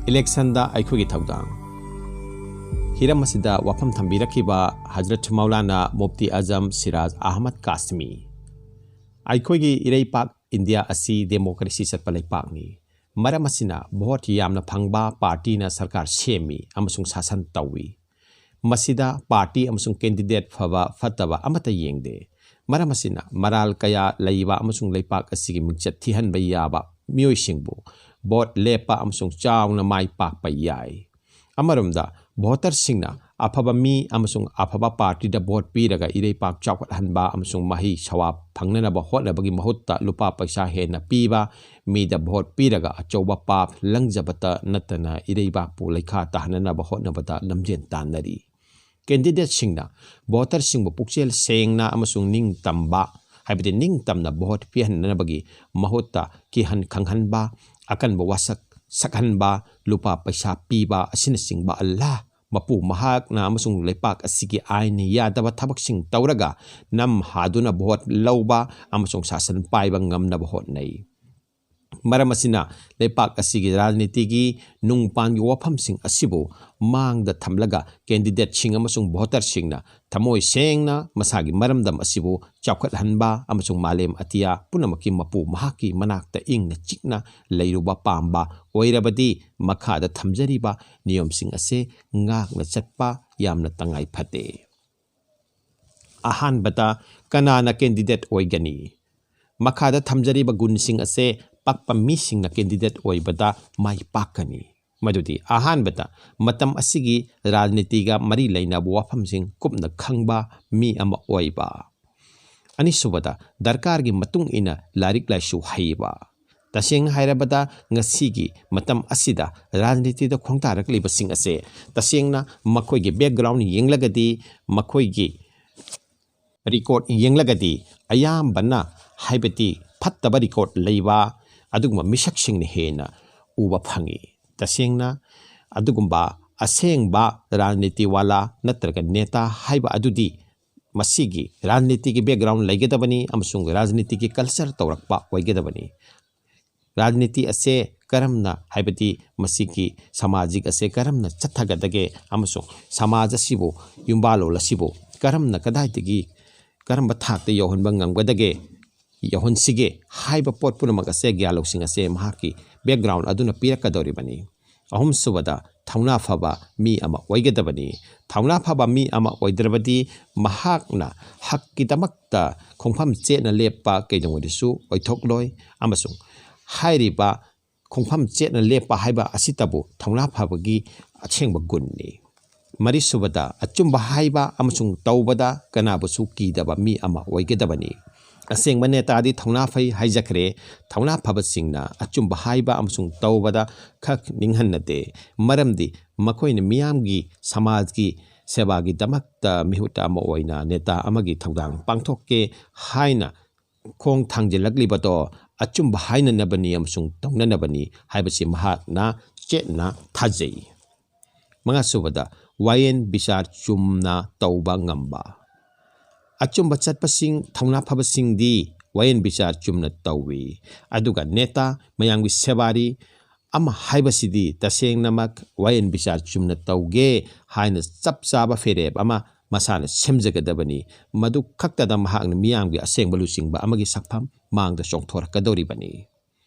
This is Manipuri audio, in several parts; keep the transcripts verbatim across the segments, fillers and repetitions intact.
ꯏꯂꯦꯛꯁꯟꯗ ꯑꯩꯈꯣꯏꯒꯤ ꯊꯧꯗꯥꯡ꯫ ꯍꯤꯔꯝ ꯑꯁꯤꯗ ꯋꯥꯐꯝ ꯊꯝꯕꯤꯔꯛꯈꯤꯕ ꯍꯖꯔꯠ ꯃꯧꯂꯥꯅꯥ ꯃꯨꯐꯇꯤ ꯑꯖꯝ ꯁꯤꯔꯥꯖ ꯑꯍꯃꯗ ꯀꯥꯁꯃꯤ꯫ ꯑꯩꯈꯣꯏꯒꯤ ꯏꯔꯩꯄꯥꯛ ꯏꯟꯗꯤꯌꯥ ꯑꯁꯤ ꯗꯦꯃꯣꯀ꯭ꯔꯦꯁꯤ ꯆꯠꯄ ꯂꯩꯄꯥꯛꯅꯤ꯫ ꯃꯔꯝ ꯑꯁꯤꯅ ꯚꯣꯠ ꯌꯥꯝꯅ ꯐꯪꯕ ꯄꯥꯔꯇꯤꯅ ꯁꯔꯀꯥꯔ ꯁꯦꯝꯃꯤ ꯑꯃꯁꯨꯡ ꯁꯥꯁꯟ ꯇꯧꯏ꯫ ꯃꯁꯤꯗ ꯄꯥꯔꯇꯤ ꯑꯃꯁꯨꯡ ꯀꯦꯟꯗꯤꯗꯦꯠ ꯐꯕ ꯐꯠꯇꯕ ꯑꯃꯠꯇ ꯌꯦꯡꯗꯦ꯫ ꯃꯔꯝ ꯑꯁꯤꯅ ꯃꯔꯥꯜ ꯀꯌꯥ ꯂꯩꯕ ꯑꯃꯁꯨꯡ ꯂꯩꯄꯥꯛ ꯑꯁꯤꯒꯤ ꯃꯤꯡꯆꯠ ꯊꯤꯍꯟꯕ ꯌꯥꯕ ꯃꯤꯑꯣꯏꯁꯤꯡꯕꯨ ꯚꯣꯠ ꯂꯦꯞꯄ ꯑꯃꯁꯨꯡ ꯆꯥꯎꯅ ꯃꯥꯏ ꯄꯥꯛꯄ ꯌꯥꯏ꯫ ꯑꯃꯔꯣꯝꯗ, ꯚꯣꯇꯔꯁꯤꯡꯅ ꯑꯐꯕ ꯃꯤ ꯑꯃꯁꯨꯡ ꯑꯐꯕ ꯄꯥꯔꯇꯤꯗ ꯚꯣꯠ ꯄꯤꯔꯒ ꯏꯔꯩꯄꯥꯛ ꯆꯥꯎꯈꯠꯍꯟꯕ ꯑꯃꯁꯨꯡ ꯃꯍꯩ ꯁꯋꯥ ꯐꯪꯅꯅꯕ ꯍꯣꯠꯅꯕꯒꯤ ꯃꯍꯨꯠꯇ ꯂꯨꯄꯥ ꯄꯩꯁꯥ ꯍꯦꯟꯅ ꯄꯤꯕ ꯃꯤꯗ ꯚꯣꯠ ꯄꯤꯔꯒ ꯑꯆꯧꯕ ꯄꯥꯞ ꯂꯪꯖꯕꯇ ꯅꯠꯇꯅ ꯏꯔꯩꯕꯥꯛꯄꯨ ꯂꯩꯈꯥ ꯇꯥꯍꯟꯅꯅꯕ ꯍꯣꯠꯅꯕꯗ ꯂꯝꯖꯦꯟ ꯇꯥꯟꯅꯔꯤ꯫ ꯀꯦꯟꯗꯤꯗꯦꯠꯁꯤꯡꯅ ꯚꯣꯇꯔꯁꯤꯡꯕꯨ ꯄꯨꯛꯆꯦꯜ ꯁꯦꯡꯅ ꯑꯃꯁꯨꯡ ꯅꯤꯡꯇꯝꯕ, ꯍꯥꯏꯕꯗꯤ ꯅꯤꯡꯇꯝꯅ ꯚꯣꯠ ꯄꯤꯍꯟꯅꯕꯒꯤ ꯃꯍꯨꯠꯇ ꯀꯤꯍꯟ ꯈꯪꯍꯟꯕ, ꯑꯀꯟꯕ ꯋꯥꯁꯛ ꯁꯛꯍꯟꯕ, ꯂꯨꯄꯥ ꯄꯩꯁꯥ ꯄꯤꯕ ꯑꯁꯤꯅꯆꯤꯡꯕ ꯑꯜꯂꯥꯍ ꯃꯄꯨ ꯃꯍꯥꯛꯅ ꯑꯃꯁꯨꯡ ꯂꯩꯄꯥꯛ ꯑꯁꯤꯒꯤ ꯑꯥꯏꯟ ꯌꯥꯗꯕ ꯊꯕꯛꯁꯤꯡ ꯇꯧꯔꯒ ꯅꯝ ꯍꯥꯗꯨꯅ ꯚꯣꯠ ꯂꯧꯕ ꯑꯃꯁꯨꯡ ꯁꯥꯁꯟ ꯄꯥꯏꯕ ꯉꯝꯅꯕ ꯍꯣꯠꯅꯩ꯫ ꯃꯔꯝ ꯑꯁꯤꯅ ꯂꯩꯄꯥꯛ ꯑꯁꯤꯒꯤ ꯔꯥꯖꯅꯤꯇꯤꯒꯤ ꯅꯨꯡꯄꯥꯟꯒꯤ ꯋꯥꯐꯝꯁꯤꯡ ꯑꯁꯤꯕꯨ ꯃꯥꯡꯗ ꯊꯝꯂꯒ ꯀꯦꯟꯗꯤꯗꯦꯠꯁꯤꯡ ꯑꯃꯁꯨꯡ ꯚꯣꯇꯔꯁꯤꯡꯅ ꯊꯃꯣꯏ ꯁꯦꯡꯅ ꯃꯁꯥꯒꯤ ꯃꯔꯝꯗꯝ ꯑꯁꯤꯕꯨ ꯆꯥꯎꯈꯠꯍꯟꯕ ꯑꯃꯁꯨꯡ ꯃꯥꯂꯦꯝ ꯑꯇꯤꯌꯥ ꯄꯨꯝꯅꯃꯛꯀꯤ ꯃꯄꯨ ꯃꯍꯥꯛꯀꯤ ꯃꯅꯥꯛꯇ ꯏꯪꯅ ꯆꯤꯛꯅ ꯂꯩꯔꯨꯕ ꯄꯥꯝꯕ ꯑꯣꯏꯔꯕꯗꯤ ꯃꯈꯥꯗ ꯊꯝꯖꯔꯤꯕ ꯅꯤꯌꯣꯝꯁꯤꯡ ꯑꯁꯤ ꯉꯥꯛꯅ ꯆꯠꯄ ꯌꯥꯝꯅ ꯇꯉꯥꯏ ꯐꯗꯦ꯫ ꯑꯍꯥꯟꯕꯗ, ꯀꯅꯥꯅ ꯀꯦꯟꯗꯤꯗꯦꯠ ꯑꯣꯏꯒꯅꯤ? ꯃꯈꯥꯗ ꯊꯝꯖꯔꯤꯕ ꯒꯨꯟꯁꯤꯡ ꯑꯁꯦ ꯄꯛꯄ ꯃꯤꯁꯤꯡꯅ ꯀꯦꯟꯗꯤꯗꯦꯠ ꯑꯣꯏꯕꯗ ꯃꯥꯏ ꯄꯥꯛꯀꯅꯤ꯫ ꯃꯗꯨꯗꯤ, ꯑꯍꯥꯟꯕꯗ, ꯃꯇꯝ ꯑꯁꯤꯒꯤ ꯔꯥꯖꯅꯤꯇꯤꯒ ꯃꯔꯤ ꯂꯩꯅꯕ ꯋꯥꯐꯝꯁꯤꯡ ꯀꯨꯞꯅ ꯈꯪꯕ ꯃꯤ ꯑꯃ ꯑꯣꯏꯕ꯫ ꯑꯅꯤꯁꯨꯕꯗ, ꯗꯔꯀꯥꯔꯒꯤ ꯃꯇꯨꯡ ꯏꯟꯅ ꯂꯥꯏꯔꯤꯛ ꯂꯥꯏꯁꯨ ꯍꯩꯕ꯫ ꯇꯁꯦꯡꯅ ꯍꯥꯏꯔꯕꯗ, ꯉꯁꯤꯒꯤ ꯃꯇꯝ ꯑꯁꯤꯗ ꯔꯥꯖꯅꯤꯇꯤꯗ ꯈꯣꯡꯗꯥꯔꯛꯂꯤꯕꯁꯤꯡ ꯑꯁꯦ ꯇꯁꯦꯡꯅ ꯃꯈꯣꯏꯒꯤ ꯕꯦꯛꯒ꯭ꯔꯥꯎꯟ ꯌꯦꯡꯂꯒꯗꯤ, ꯃꯈꯣꯏꯒꯤ ꯔꯦꯀꯣꯔꯗ ꯌꯦꯡꯂꯒꯗꯤ ꯑꯌꯥꯝꯕꯅ, ꯍꯥꯏꯕꯗꯤ ꯐꯠꯇꯕ ꯔꯦꯀꯣꯔꯗ ꯂꯩꯕ ꯑꯗꯨꯒꯨꯝꯕ ꯃꯤꯁꯛꯁꯤꯡꯅ ꯍꯦꯟꯅ ꯎꯕ ꯐꯪꯉꯤ꯫ ꯇꯁꯦꯡꯅ ꯑꯗꯨꯒꯨꯝꯕ ꯑꯁꯦꯡꯕ ꯔꯥꯖꯅꯤꯇꯤ ꯋꯥꯂꯥ ꯅꯠꯇ꯭ꯔꯒ ꯅꯦꯇꯥ ꯍꯥꯏꯕ ꯑꯗꯨꯗꯤ ꯃꯁꯤꯒꯤ ꯔꯥꯖꯅꯤꯇꯤꯒꯤ ꯕꯦꯛꯒ꯭ꯔꯥꯎꯟ ꯂꯩꯒꯗꯕꯅꯤ ꯑꯃꯁꯨꯡ ꯔꯥꯖꯅꯤꯇꯤꯒꯤ ꯀꯜꯆꯔ ꯇꯧꯔꯛꯄ ꯑꯣꯏꯒꯗꯕꯅꯤ꯫ ꯔꯥꯖꯅꯤꯇꯤ ꯑꯁꯦ ꯀꯔꯝꯅ, ꯍꯥꯏꯕꯗꯤ ꯃꯁꯤꯒꯤ ꯁꯃꯥꯖꯤꯛ ꯑꯁꯦ ꯀꯔꯝꯅ ꯆꯠꯊꯒꯗꯒꯦ ꯑꯃꯁꯨꯡ ꯁꯃꯥꯖ ꯑꯁꯤꯕꯨ, ꯌꯨꯝꯕꯥꯜꯂꯣꯜ ꯑꯁꯤꯕꯨ ꯀꯔꯝꯅ, ꯀꯗꯥꯏꯗꯒꯤ, ꯀꯔꯝꯕ ꯊꯥꯛꯇ ꯌꯧꯍꯟꯕ ꯉꯝꯒꯗꯒꯦ, ꯌꯧꯍꯟꯁꯤꯒꯦ ꯍꯥꯏꯕ ꯄꯣꯠ ꯄꯨꯝꯅꯃꯛ ꯑꯁꯦ ꯒ꯭ꯌꯥꯟ ꯂꯧꯁꯤꯡ ꯑꯁꯦ ꯃꯍꯥꯛꯀꯤ background ꯑꯗꯨꯅ ꯄꯤꯔꯛꯀꯗꯧꯔꯤꯕꯅꯤ꯫ ꯑꯍꯨꯝꯁꯨꯕꯗ, ꯊꯧꯅꯥ ꯐꯕ ꯃꯤ ꯑꯃ ꯑꯣꯏꯒꯗꯕꯅꯤ꯫ ꯊꯧꯅꯥ ꯐꯕ ꯃꯤ ꯑꯃ ꯑꯣꯏꯗ꯭ꯔꯕꯗꯤ ꯃꯍꯥꯛꯅ ꯍꯛꯀꯤꯗꯃꯛꯇ ꯈꯣꯡꯐꯝ ꯆꯦꯠꯅ ꯂꯦꯞꯄ ꯀꯩꯗꯧꯉꯩꯗꯁꯨ ꯑꯣꯏꯊꯣꯛꯂꯣꯏ, ꯑꯃꯁꯨꯡ ꯍꯥꯏꯔꯤꯕ ꯈꯣꯡꯐꯝ ꯆꯦꯠꯅ ꯂꯦꯞꯄ ꯍꯥꯏꯕ ꯑꯁꯤꯇꯕꯨ ꯊꯧꯅꯥ ꯐꯕꯒꯤ ꯑꯁꯦꯡꯕ ꯒꯨꯟꯅꯤ꯫ ꯃꯔꯤꯁꯨꯕꯗ, ꯑꯆꯨꯝꯕ ꯍꯥꯏꯕ ꯑꯃꯁꯨꯡ ꯇꯧꯕꯗ ꯀꯅꯥꯕꯨꯁꯨ ꯀꯤꯗꯕ ꯃꯤ ꯑꯃ ꯑꯣꯏꯒꯗꯕꯅꯤ꯫ ꯑꯁꯦꯡꯕ ꯅꯦꯇꯥꯗꯤ ꯊꯧꯅꯥ ꯐꯩ ꯍꯥꯏꯖꯈ꯭ꯔꯦ꯫ ꯊꯧꯅꯥ ꯐꯕꯁꯤꯡꯅ ꯑꯆꯨꯝꯕ ꯍꯥꯏꯕ ꯑꯃꯁꯨꯡ ꯇꯧꯕꯗ ꯈꯛ ꯅꯤꯡꯍꯟꯅꯗꯦ, ꯃꯔꯝꯗꯤ ꯃꯈꯣꯏꯅ ꯃꯤꯌꯥꯝꯒꯤ, ꯁꯃꯥꯖꯒꯤ ꯁꯦꯕꯥꯒꯤꯗꯃꯛꯇ ꯃꯤꯍꯨꯠ ꯑꯃ ꯑꯣꯏꯅ ꯅꯦꯇꯥ ꯑꯃꯒꯤ ꯊꯧꯗꯥꯡ ꯄꯥꯡꯊꯣꯛꯀꯦ ꯍꯥꯏꯅ ꯈꯣꯡ ꯊꯥꯡꯖꯤꯜꯂꯛꯂꯤꯕꯗꯣ ꯑꯆꯨꯝꯕ ꯍꯥꯏꯅꯅꯕꯅꯤ ꯑꯃꯁꯨꯡ ꯇꯧꯅꯅꯕꯅꯤ ꯍꯥꯏꯕꯁꯤ ꯃꯍꯥꯛꯅ ꯆꯦꯠꯅ ꯊꯥꯖꯩ꯫ ꯃꯉꯥꯁꯨꯕꯗ, ꯋꯥꯌꯦꯟ ꯕꯤꯆꯥꯔ ꯆꯨꯝꯅ ꯇꯧꯕ ꯉꯝꯕ꯫ ꯑꯆꯨꯝꯕ ꯆꯠꯄꯁꯤꯡ, ꯊꯧꯅꯥ ꯐꯕꯁꯤꯡꯗꯤ ꯋꯥꯌꯦꯟ ꯕꯤꯆꯥꯔ ꯆꯨꯝꯅ ꯇꯧꯏ, ꯑꯗꯨꯒ ꯅꯦꯇꯥ, ꯃꯌꯥꯝꯒꯤ ꯁꯦꯕꯥꯔꯤ ꯑꯃ ꯍꯥꯏꯕꯁꯤꯗꯤ ꯇꯁꯦꯡꯅꯃꯛ ꯋꯥꯌꯦꯟ ꯕꯤꯆꯥꯔ ꯆꯨꯝꯅ ꯇꯧꯒꯦ ꯍꯥꯏꯅ ꯆꯞ ꯆꯥꯕ ꯐꯤꯔꯦꯞ ꯑꯃ ꯃꯁꯥꯅ ꯁꯦꯝꯖꯒꯗꯕꯅꯤ꯫ ꯃꯗꯨ ꯈꯛꯇꯗ ꯃꯍꯥꯛꯅ ꯃꯤꯌꯥꯝꯒꯤ ꯑꯁꯦꯡꯕ ꯂꯨꯆꯤꯡꯕ ꯑꯃꯒꯤ ꯁꯛꯐꯝ ꯃꯥꯡꯗ ꯆꯣꯡꯊꯣꯔꯛꯀꯗꯧꯔꯤꯕꯅꯤ꯫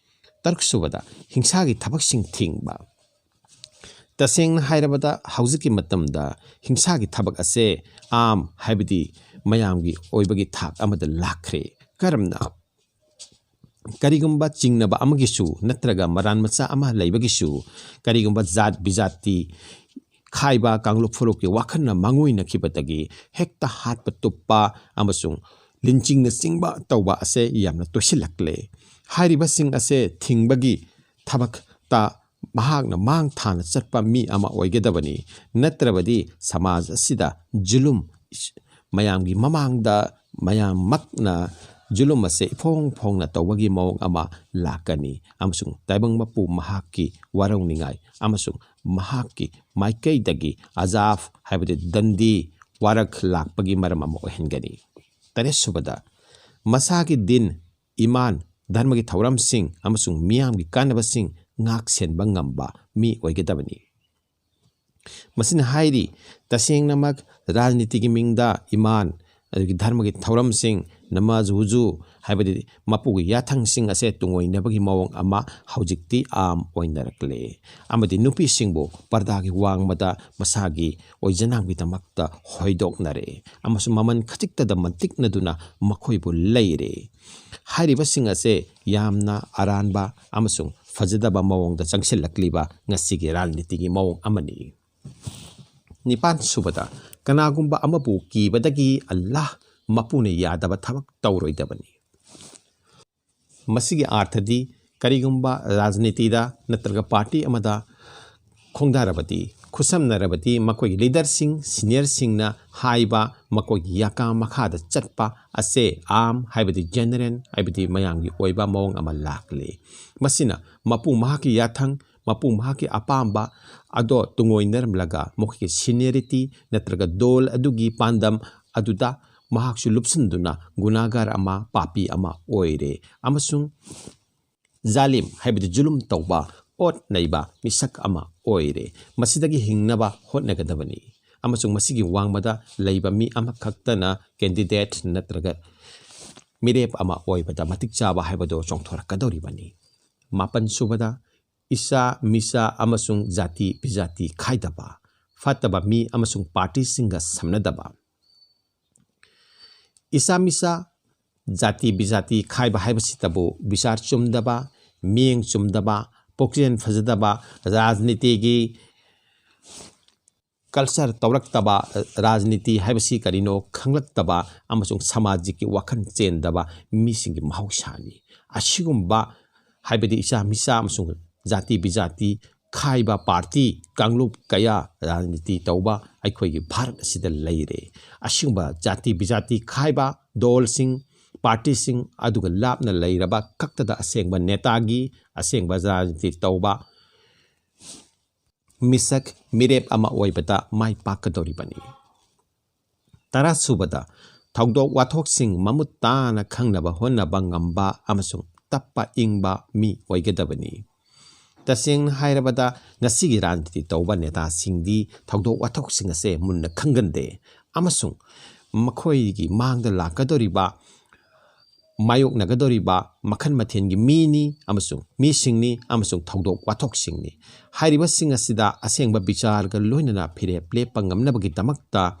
ꯇꯔꯨꯛꯁꯨꯕꯗ, ꯍꯤꯡꯁꯥꯒꯤ ꯊꯕꯛꯁꯤꯡ ꯊꯤꯡꯕ꯫ ꯇꯁꯦꯡꯅ ꯍꯥꯏꯔꯕꯗ, ꯍꯧꯖꯤꯛꯀꯤ ꯃꯇꯝꯗ ꯍꯤꯡꯁꯥꯒꯤ ꯊꯕꯛ ꯑꯁꯦ ꯑꯥꯝ, ꯍꯥꯏꯕꯗꯤ ꯃꯌꯥꯝꯒꯤ ꯑꯣꯏꯕꯒꯤ ꯊꯥꯛ ꯑꯃꯗ ꯂꯥꯛꯈ꯭ꯔꯦ꯫ ꯀꯔꯝꯅ? ꯀꯔꯤꯒꯨꯝꯕ ꯆꯤꯡꯅꯕ ꯑꯃꯒꯤꯁꯨ ꯅꯠꯇ꯭ꯔꯒ ꯃꯔꯥꯟ ꯃꯆꯥ ꯑꯃ ꯂꯩꯕꯒꯤꯁꯨ, ꯀꯔꯤꯒꯨꯝꯕ ꯖꯥꯠ ꯕꯤꯖꯥꯠꯇꯤ ꯈꯥꯏꯕ, ꯀꯥꯡꯂꯨꯞ ꯐꯨꯔꯨꯞꯀꯤ ꯋꯥꯈꯜꯅ ꯃꯥꯡꯑꯣꯏꯅꯈꯤꯕꯗꯒꯤ ꯍꯦꯛꯇ ꯍꯥꯠꯄ ꯇꯨꯞꯄ ꯑꯃꯁꯨꯡ ꯂꯤꯟꯆꯤꯡꯅꯆꯤꯡꯕ ꯇꯧꯕ ꯑꯁꯦ ꯌꯥꯝꯅ ꯇꯣꯏꯁꯤꯜꯂꯛꯂꯦ꯫ ꯍꯥꯏꯔꯤꯕꯁꯤꯡ ꯑꯁꯦ ꯊꯤꯡꯕꯒꯤ ꯊꯕꯛꯇ ꯃꯍꯥꯛꯅ ꯃꯥꯡ ꯊꯥꯅ ꯆꯠꯄ ꯃꯤ ꯑꯃ ꯑꯣꯏꯒꯗꯕꯅꯤ꯫ ꯅꯠꯇ꯭ꯔꯕꯗꯤ ꯁꯃꯥꯖ ꯑꯁꯤꯗ ꯖꯨꯂꯨꯝ, ꯃꯌꯥꯝꯒꯤ ꯃꯃꯥꯡꯗ ꯃꯌꯥꯝꯃꯛꯅ ꯖꯨꯂꯨꯝ ꯑꯁꯦ ꯏꯐꯣꯡ ꯐꯣꯡꯅ ꯇꯧꯕꯒꯤ ꯃꯑꯣꯡ ꯑꯃ ꯂꯥꯛꯀꯅꯤ, ꯑꯃꯁꯨꯡ ꯇꯥꯏꯕꯪ ꯃꯄꯨ ꯃꯍꯥꯛꯀꯤ ꯋꯥꯔꯧꯅꯤꯡꯉꯥꯏ ꯑꯃꯁꯨꯡ ꯃꯍꯥꯛꯀꯤ ꯃꯥꯏꯀꯩꯗꯒꯤ ꯑꯖꯥꯕ, ꯍꯥꯏꯕꯗꯤ ꯗꯟꯗꯤ, ꯋꯥꯔꯛ ꯂꯥꯛꯄꯒꯤ ꯃꯔꯝ ꯑꯃ ꯑꯣꯏꯍꯟꯒꯅꯤ꯫ ꯇꯔꯦꯠꯁꯨꯕꯗ, ꯃꯁꯥꯒꯤ ꯗꯤꯟ, ꯏꯃꯥꯟ, ꯙꯔꯃꯒꯤ ꯊꯧꯔꯝꯁꯤꯡ ꯑꯃꯁꯨꯡ ꯃꯤꯌꯥꯝꯒꯤ ꯀꯥꯟꯅꯕꯁꯤꯡ ꯉꯥꯛ ꯁꯦꯟꯕ ꯉꯝꯕ ꯃꯤ ꯑꯣꯏꯒꯗꯕꯅꯤ꯫ ꯃꯁꯤꯅ ꯍꯥꯏꯔꯤ, ꯇꯁꯦꯡꯅꯃꯛ ꯔꯥꯖꯅꯤꯇꯤꯒꯤ ꯃꯤꯡꯗ ꯏꯃꯥꯟ, ꯑꯗꯒꯤ ꯙꯔꯃꯒꯤ ꯊꯧꯔꯝꯁꯤꯡ, ꯅꯃꯥꯖ ꯍꯨꯖꯨ ꯍꯥꯏꯕꯗꯤ ꯃꯄꯨꯒꯤ ꯌꯥꯊꯪꯁꯤꯡ ꯑꯁꯦ ꯇꯨꯡꯑꯣꯏꯅꯕꯒꯤ ꯃꯑꯣꯡ ꯑꯃ ꯍꯧꯖꯤꯛꯇꯤ ꯑꯥꯝ ꯑꯣꯏꯅꯔꯛꯂꯦ꯫ ꯑꯃꯗꯤ ꯅꯨꯄꯤꯁꯤꯡꯕꯨ ꯄꯔꯗꯥꯒꯤ ꯋꯥꯡꯃꯗ ꯃꯁꯥꯒꯤ ꯑꯣꯏꯖꯅꯥꯝꯒꯤꯗꯃꯛꯇ ꯍꯣꯏꯗꯣꯛꯅꯔꯦ ꯑꯃꯁꯨꯡ ꯃꯃꯜ ꯈꯖꯤꯛꯇꯗ ꯃꯟꯇꯤꯛꯅꯗꯨꯅ ꯃꯈꯣꯏꯕꯨ ꯂꯩꯔꯦ꯫ ꯍꯥꯏꯔꯤꯕꯁꯤꯡ ꯑꯁꯦ ꯌꯥꯝꯅ ꯑꯔꯥꯟꯕ ꯑꯃꯁꯨꯡ ꯐꯖꯗꯕ ꯃꯑꯣꯡꯗ ꯆꯪꯁꯤꯜꯂꯛꯂꯤꯕ ꯉꯁꯤꯒꯤ ꯔꯥꯖꯅꯤꯇꯤꯒꯤ ꯃꯑꯣꯡ ꯑꯃꯅꯤ꯫ ꯅꯤꯄꯥꯟ ꯁꯨꯕꯗ, ꯀꯅꯥꯒꯨꯝꯕ ꯑꯃꯕꯨ ꯀꯤꯕꯗꯒꯤ ꯑꯜꯂꯥꯍ ꯃꯄꯨꯅ ꯌꯥꯗꯕ ꯊꯕꯛ ꯇꯧꯔꯣꯏꯗꯕꯅꯤ꯫ ꯃꯁꯤꯒꯤ ꯑꯥꯔꯊꯗꯤ, ꯀꯔꯤꯒꯨꯝꯕ ꯔꯥꯖꯅꯤꯇꯤꯗ ꯅꯠꯇ꯭ꯔꯒ ꯄꯥꯔꯇꯤ ꯑꯃꯗ ꯈꯣꯡꯗꯥꯔꯕꯗꯤ, ꯈꯨꯠꯁꯝꯅꯔꯕꯗꯤ, ꯃꯈꯣꯏꯒꯤ ꯂꯤꯗꯔꯁꯤꯡ, ꯁꯤꯅꯤꯌꯔꯁꯤꯡꯅ ꯍꯥꯏꯕ ꯃꯈꯣꯏꯒꯤ ꯌꯥꯀꯥ ꯃꯈꯥꯗ ꯆꯠꯄ ꯑꯁꯦ ꯑꯥꯝ ꯍꯥꯏꯕꯗꯤ ꯖꯦꯅꯔꯦꯜ ꯍꯥꯏꯕꯗꯤ ꯃꯌꯥꯝꯒꯤ ꯑꯣꯏꯕ ꯃꯑꯣꯡ ꯑꯃ ꯂꯥꯛꯂꯤ꯫ ꯃꯁꯤꯅ ꯃꯄꯨ ꯃꯍꯥꯛꯀꯤ ꯌꯥꯊꯪ, ꯃꯄꯨ ꯃꯍꯥꯛꯀꯤ ꯑꯄꯥꯝꯕ ꯑꯗꯣ ꯇꯨꯡꯑꯣꯏꯅꯔꯝꯂꯒ ꯃꯈꯣꯏꯒꯤ ꯁꯤꯅꯤꯌꯔꯤꯇꯤ ꯅꯠꯇ꯭ꯔꯒ ꯗꯣꯜ ꯑꯗꯨꯒꯤ ꯄꯥꯟꯗꯝ ꯑꯗꯨꯗ ꯃꯍꯥꯛꯁꯨ ꯂꯨꯞꯁꯤꯟꯗꯨꯅ ꯒꯨꯅꯥꯒꯥꯔ ꯑꯃ, ꯄꯥꯄꯤ ꯑꯃ ꯑꯣꯏꯔꯦ ꯑꯃꯁꯨꯡ ꯖꯥꯂꯤꯝ ꯍꯥꯏꯕꯗꯤ ꯖꯨꯂꯨꯝ ꯇꯧꯕ, ꯑꯣꯠ ꯅꯩꯕ ꯃꯤꯁꯛ ꯑꯃ ꯑꯣꯏꯔꯦ꯫ ꯃꯁꯤꯗꯒꯤ ꯍꯤꯡꯅꯕ ꯍꯣꯠꯅꯒꯗꯕꯅꯤ ꯑꯃꯁꯨꯡ ꯃꯁꯤꯒꯤ ꯋꯥꯡꯃꯗ ꯂꯩꯕ ꯃꯤ ꯑꯃꯈꯛꯇꯅ ꯀꯦꯟꯗꯤꯗꯦꯠ ꯅꯠꯇ꯭ꯔꯒ ꯃꯤꯔꯦꯞ ꯑꯃ ꯑꯣꯏꯕꯗ ꯃꯇꯤꯛ ꯆꯥꯕ ꯍꯥꯏꯕꯗꯨ ꯆꯣꯡꯊꯣꯔꯛꯀꯗꯧꯔꯤꯕꯅꯤ꯫ ꯃꯥꯄꯟ ꯁꯨꯕꯗ, ꯏꯁꯥ ꯃꯤꯁꯥ ꯑꯃꯁꯨꯡ ꯖꯥꯇꯤ ꯕꯤꯖꯥꯇꯤ ꯈꯥꯏꯗꯕ, ꯐꯠꯇꯕ ꯃꯤ ꯑꯃꯁꯨꯡ ꯄꯥꯔꯇꯤꯁꯤꯡꯒ ꯁꯝꯅꯗꯕ꯫ ꯏꯁꯥ ꯃꯤꯁꯥ, ꯖꯥꯇꯤ ꯕꯤꯖꯥꯇꯤ ꯈꯥꯏꯕ ꯍꯥꯏꯕꯁꯤꯇꯕꯨ ꯕꯤꯆꯥꯔ ꯆꯨꯝꯗꯕ, ꯃꯤꯠꯌꯦꯡ ꯆꯨꯝꯗꯕ, ꯄꯨꯛꯆꯦꯜ ꯐꯖꯗꯕ, ꯔꯥꯖꯅꯤꯇꯤꯒꯤ ꯀꯜꯆꯔ ꯇꯧꯔꯛꯇꯕ, ꯔꯥꯖꯅꯤꯇꯤ ꯍꯥꯏꯕꯁꯤ ꯀꯔꯤꯅꯣ ꯈꯪꯂꯛꯇꯕ ꯑꯃꯁꯨꯡ ꯁꯃꯥꯖꯤꯛꯀꯤ ꯋꯥꯈꯜ ꯆꯦꯟꯗꯕ ꯃꯤꯁꯤꯡꯒꯤ ꯃꯍꯧꯁꯥꯅꯤ꯫ ꯑꯁꯤꯒꯨꯝꯕ ꯍꯥꯏꯕꯗꯤ ꯏꯆꯥ ꯃꯤꯆꯥ ꯑꯃꯁꯨꯡ ꯖꯥꯇꯤ ꯕꯤꯖꯥꯇꯤ ꯈꯥꯏꯕ ꯄꯥꯔꯇꯤ, ꯀꯥꯡꯂꯨꯞ ꯀꯌꯥ ꯔꯥꯖꯅꯤꯇꯤ ꯇꯧꯕ ꯑꯩꯈꯣꯏꯒꯤ ꯚꯥꯔꯠ ꯑꯁꯤꯗ ꯂꯩꯔꯦ꯫ ꯑꯁꯤꯒꯨꯝꯕ ꯖꯥꯇꯤ ꯕꯤꯖꯥꯇꯤ ꯈꯥꯏꯕ ꯗꯣꯜꯁꯤꯡ, ꯄꯥꯔꯇꯤꯁꯤꯡ ꯑꯗꯨꯒ ꯂꯥꯞꯅ ꯂꯩꯔꯕ ꯈꯛꯇꯗ ꯑꯁꯦꯡꯕ ꯅꯦꯇꯥꯒꯤ, ꯑꯁꯦꯡꯕ ꯔꯥꯖꯅꯤꯇꯤ ꯇꯧꯕ ꯃꯤꯁꯛ ꯃꯤꯔꯦꯞ ꯑꯃ ꯑꯣꯏꯕꯗ ꯃꯥꯏ ꯄꯥꯛꯀꯗꯧꯔꯤꯕꯅꯤ꯫ ꯇꯔꯥꯁꯨꯕꯗ, ꯊꯧꯗꯣꯛ ꯋꯥꯊꯣꯛꯁꯤꯡ ꯃꯃꯨꯠ ꯇꯥꯅ ꯈꯪꯅꯕ ꯍꯣꯠꯅꯕ ꯉꯝꯕ ꯑꯃꯁꯨꯡ ꯇꯞꯄ ꯏꯪꯕ ꯃꯤ ꯑꯣꯏꯒꯗꯕꯅꯤ꯫ ꯇꯁꯦꯡꯅ ꯍꯥꯏꯔꯕꯗ, ꯉꯁꯤꯒꯤ ꯔꯥꯖꯅꯤꯇꯤ ꯇꯧꯕ ꯅꯦꯇꯥꯁꯤꯡꯗꯤ ꯊꯧꯗꯣꯛ ꯋꯥꯊꯣꯛꯁꯤꯡ ꯑꯁꯦ ꯃꯨꯟꯅ ꯈꯪꯒꯟꯗꯦ, ꯑꯃꯁꯨꯡ ꯃꯈꯣꯏꯒꯤ ꯃꯥꯡꯗ ꯂꯥꯛꯀꯗꯧꯔꯤꯕ ꯃꯥꯌꯣꯛꯅꯒꯗꯧꯔꯤꯕ ꯃꯈꯜ ꯃꯊꯦꯜꯒꯤ ꯃꯤꯅꯤ ꯑꯃꯁꯨꯡ ꯃꯤꯁꯤꯡꯅꯤ ꯑꯃꯁꯨꯡ ꯊꯧꯗꯣꯛ ꯋꯥꯊꯣꯛꯁꯤꯡꯅꯤ꯫ ꯍꯥꯏꯔꯤꯕꯁꯤꯡ ꯑꯁꯤꯗ ꯑꯁꯦꯡꯕ ꯕꯤꯆꯥꯔꯒ ꯂꯣꯏꯅꯅ ꯐꯤꯔꯦꯞ ꯂꯦꯞꯄ ꯉꯝꯅꯕꯒꯤꯗꯃꯛꯇ